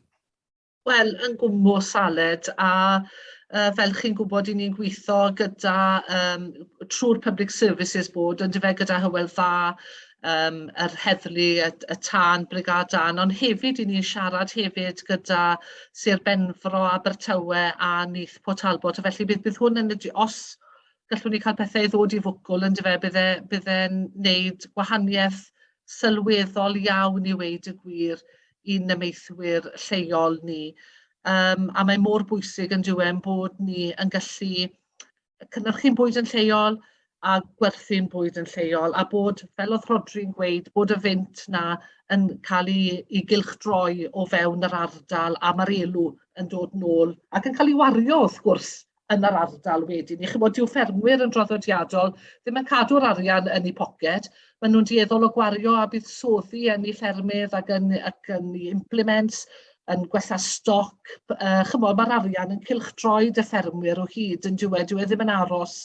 Wel, yn gwmws, Aled, a fel chi'n gwybod, i ni'n gweithio gyda, trwy'r Public Services Board, yn dyfe, gyda Hywel Dda, yr heddlu, y tân, Brigâd Dân, ond hefyd i ni'n siarad hefyd gyda Sir Benfro, Abertawe a Neath Port Talbot, a felly bydd, bydd hwn yn, os gallwn ni cael pethau i ddod i fwcwl, yn dyfe, bydd e, bydd e'n neud gwahaniaeth sylweddol iawn i weud y gwir i'n amaethwyr lleol ni. A mae mor bwysig yn dyw e bod ni yn gallu cynhyrchu'n bwyd yn lleol a gwerthu'n bwyd yn lleol, a bod, fel oedd Rhodri'n gweud, bod y fynt na yn cael ei gylchdroi o fewn yr ardal a mae'r elw yn dod nôl ac yn cael ei wario wrth gwrs yn yr ardal wedyn. I chymod, dyw ffermwyr yn draddodiadol ddim yn cadw'r arian yn eu poced, maen nhw'n dueddol o gwario a buddsoddi yn eu ffermydd ac yn, ac yn eu implements, yn gwella stoc. Chymod, mae'r arian yn cylchdroi y ffermwyr o hyd yn diwedd, dyw e ddim yn aros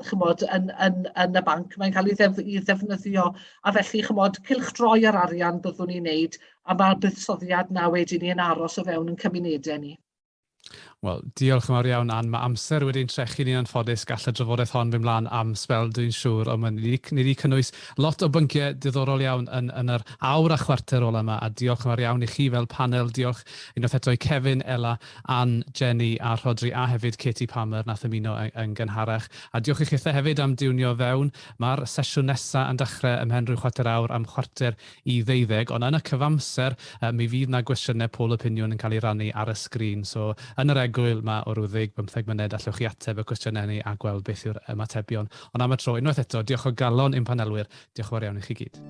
chymod, yn y banc, mae'n cael ei, ddef, ei ddefnyddio, a felly chymod, cylchdroi yr arian byddwn ni'n neud, a mae'r buddsoddiad na wedyn ni yn aros o fewn yn cymunedau ni. Wel, diolch yn fawr iawn, Ann. Mae amser wedi'n trechu ni'n anffodus. Gall y drafodaeth hon fynd mlaen am sbel, dwi'n siŵr, ond ni wedi cynnwys lot o bynciau diddorol iawn yn yr awr a chwarter ola yma, a diolch yn fawr iawn i chi fel panel. Diolch unwaith eto i Kevin, Ela, Ann, Jenny a Rhodri, a hefyd Katie Palmer nath ymuno yn gynharach. A diolch i chithe hefyd am diwnio fewn. Mae'r sesiwn nesaf yn dechrau ymhen rhyw chwarter awr am 11:45, ond yn y cyfamser mi fydd na gwestiynau poll opinion yn cael ei rannu ar y sgrin. So yn yr egwyl mae o ryw 10-15 munud allwch chi ateb y cwestiynau hynny a gweld beth yw'r ymatebion. Ond am y tro, unwaith eto, diolch o galon i'n panelwyr. Diolch yn fawr iawn i chi gyd.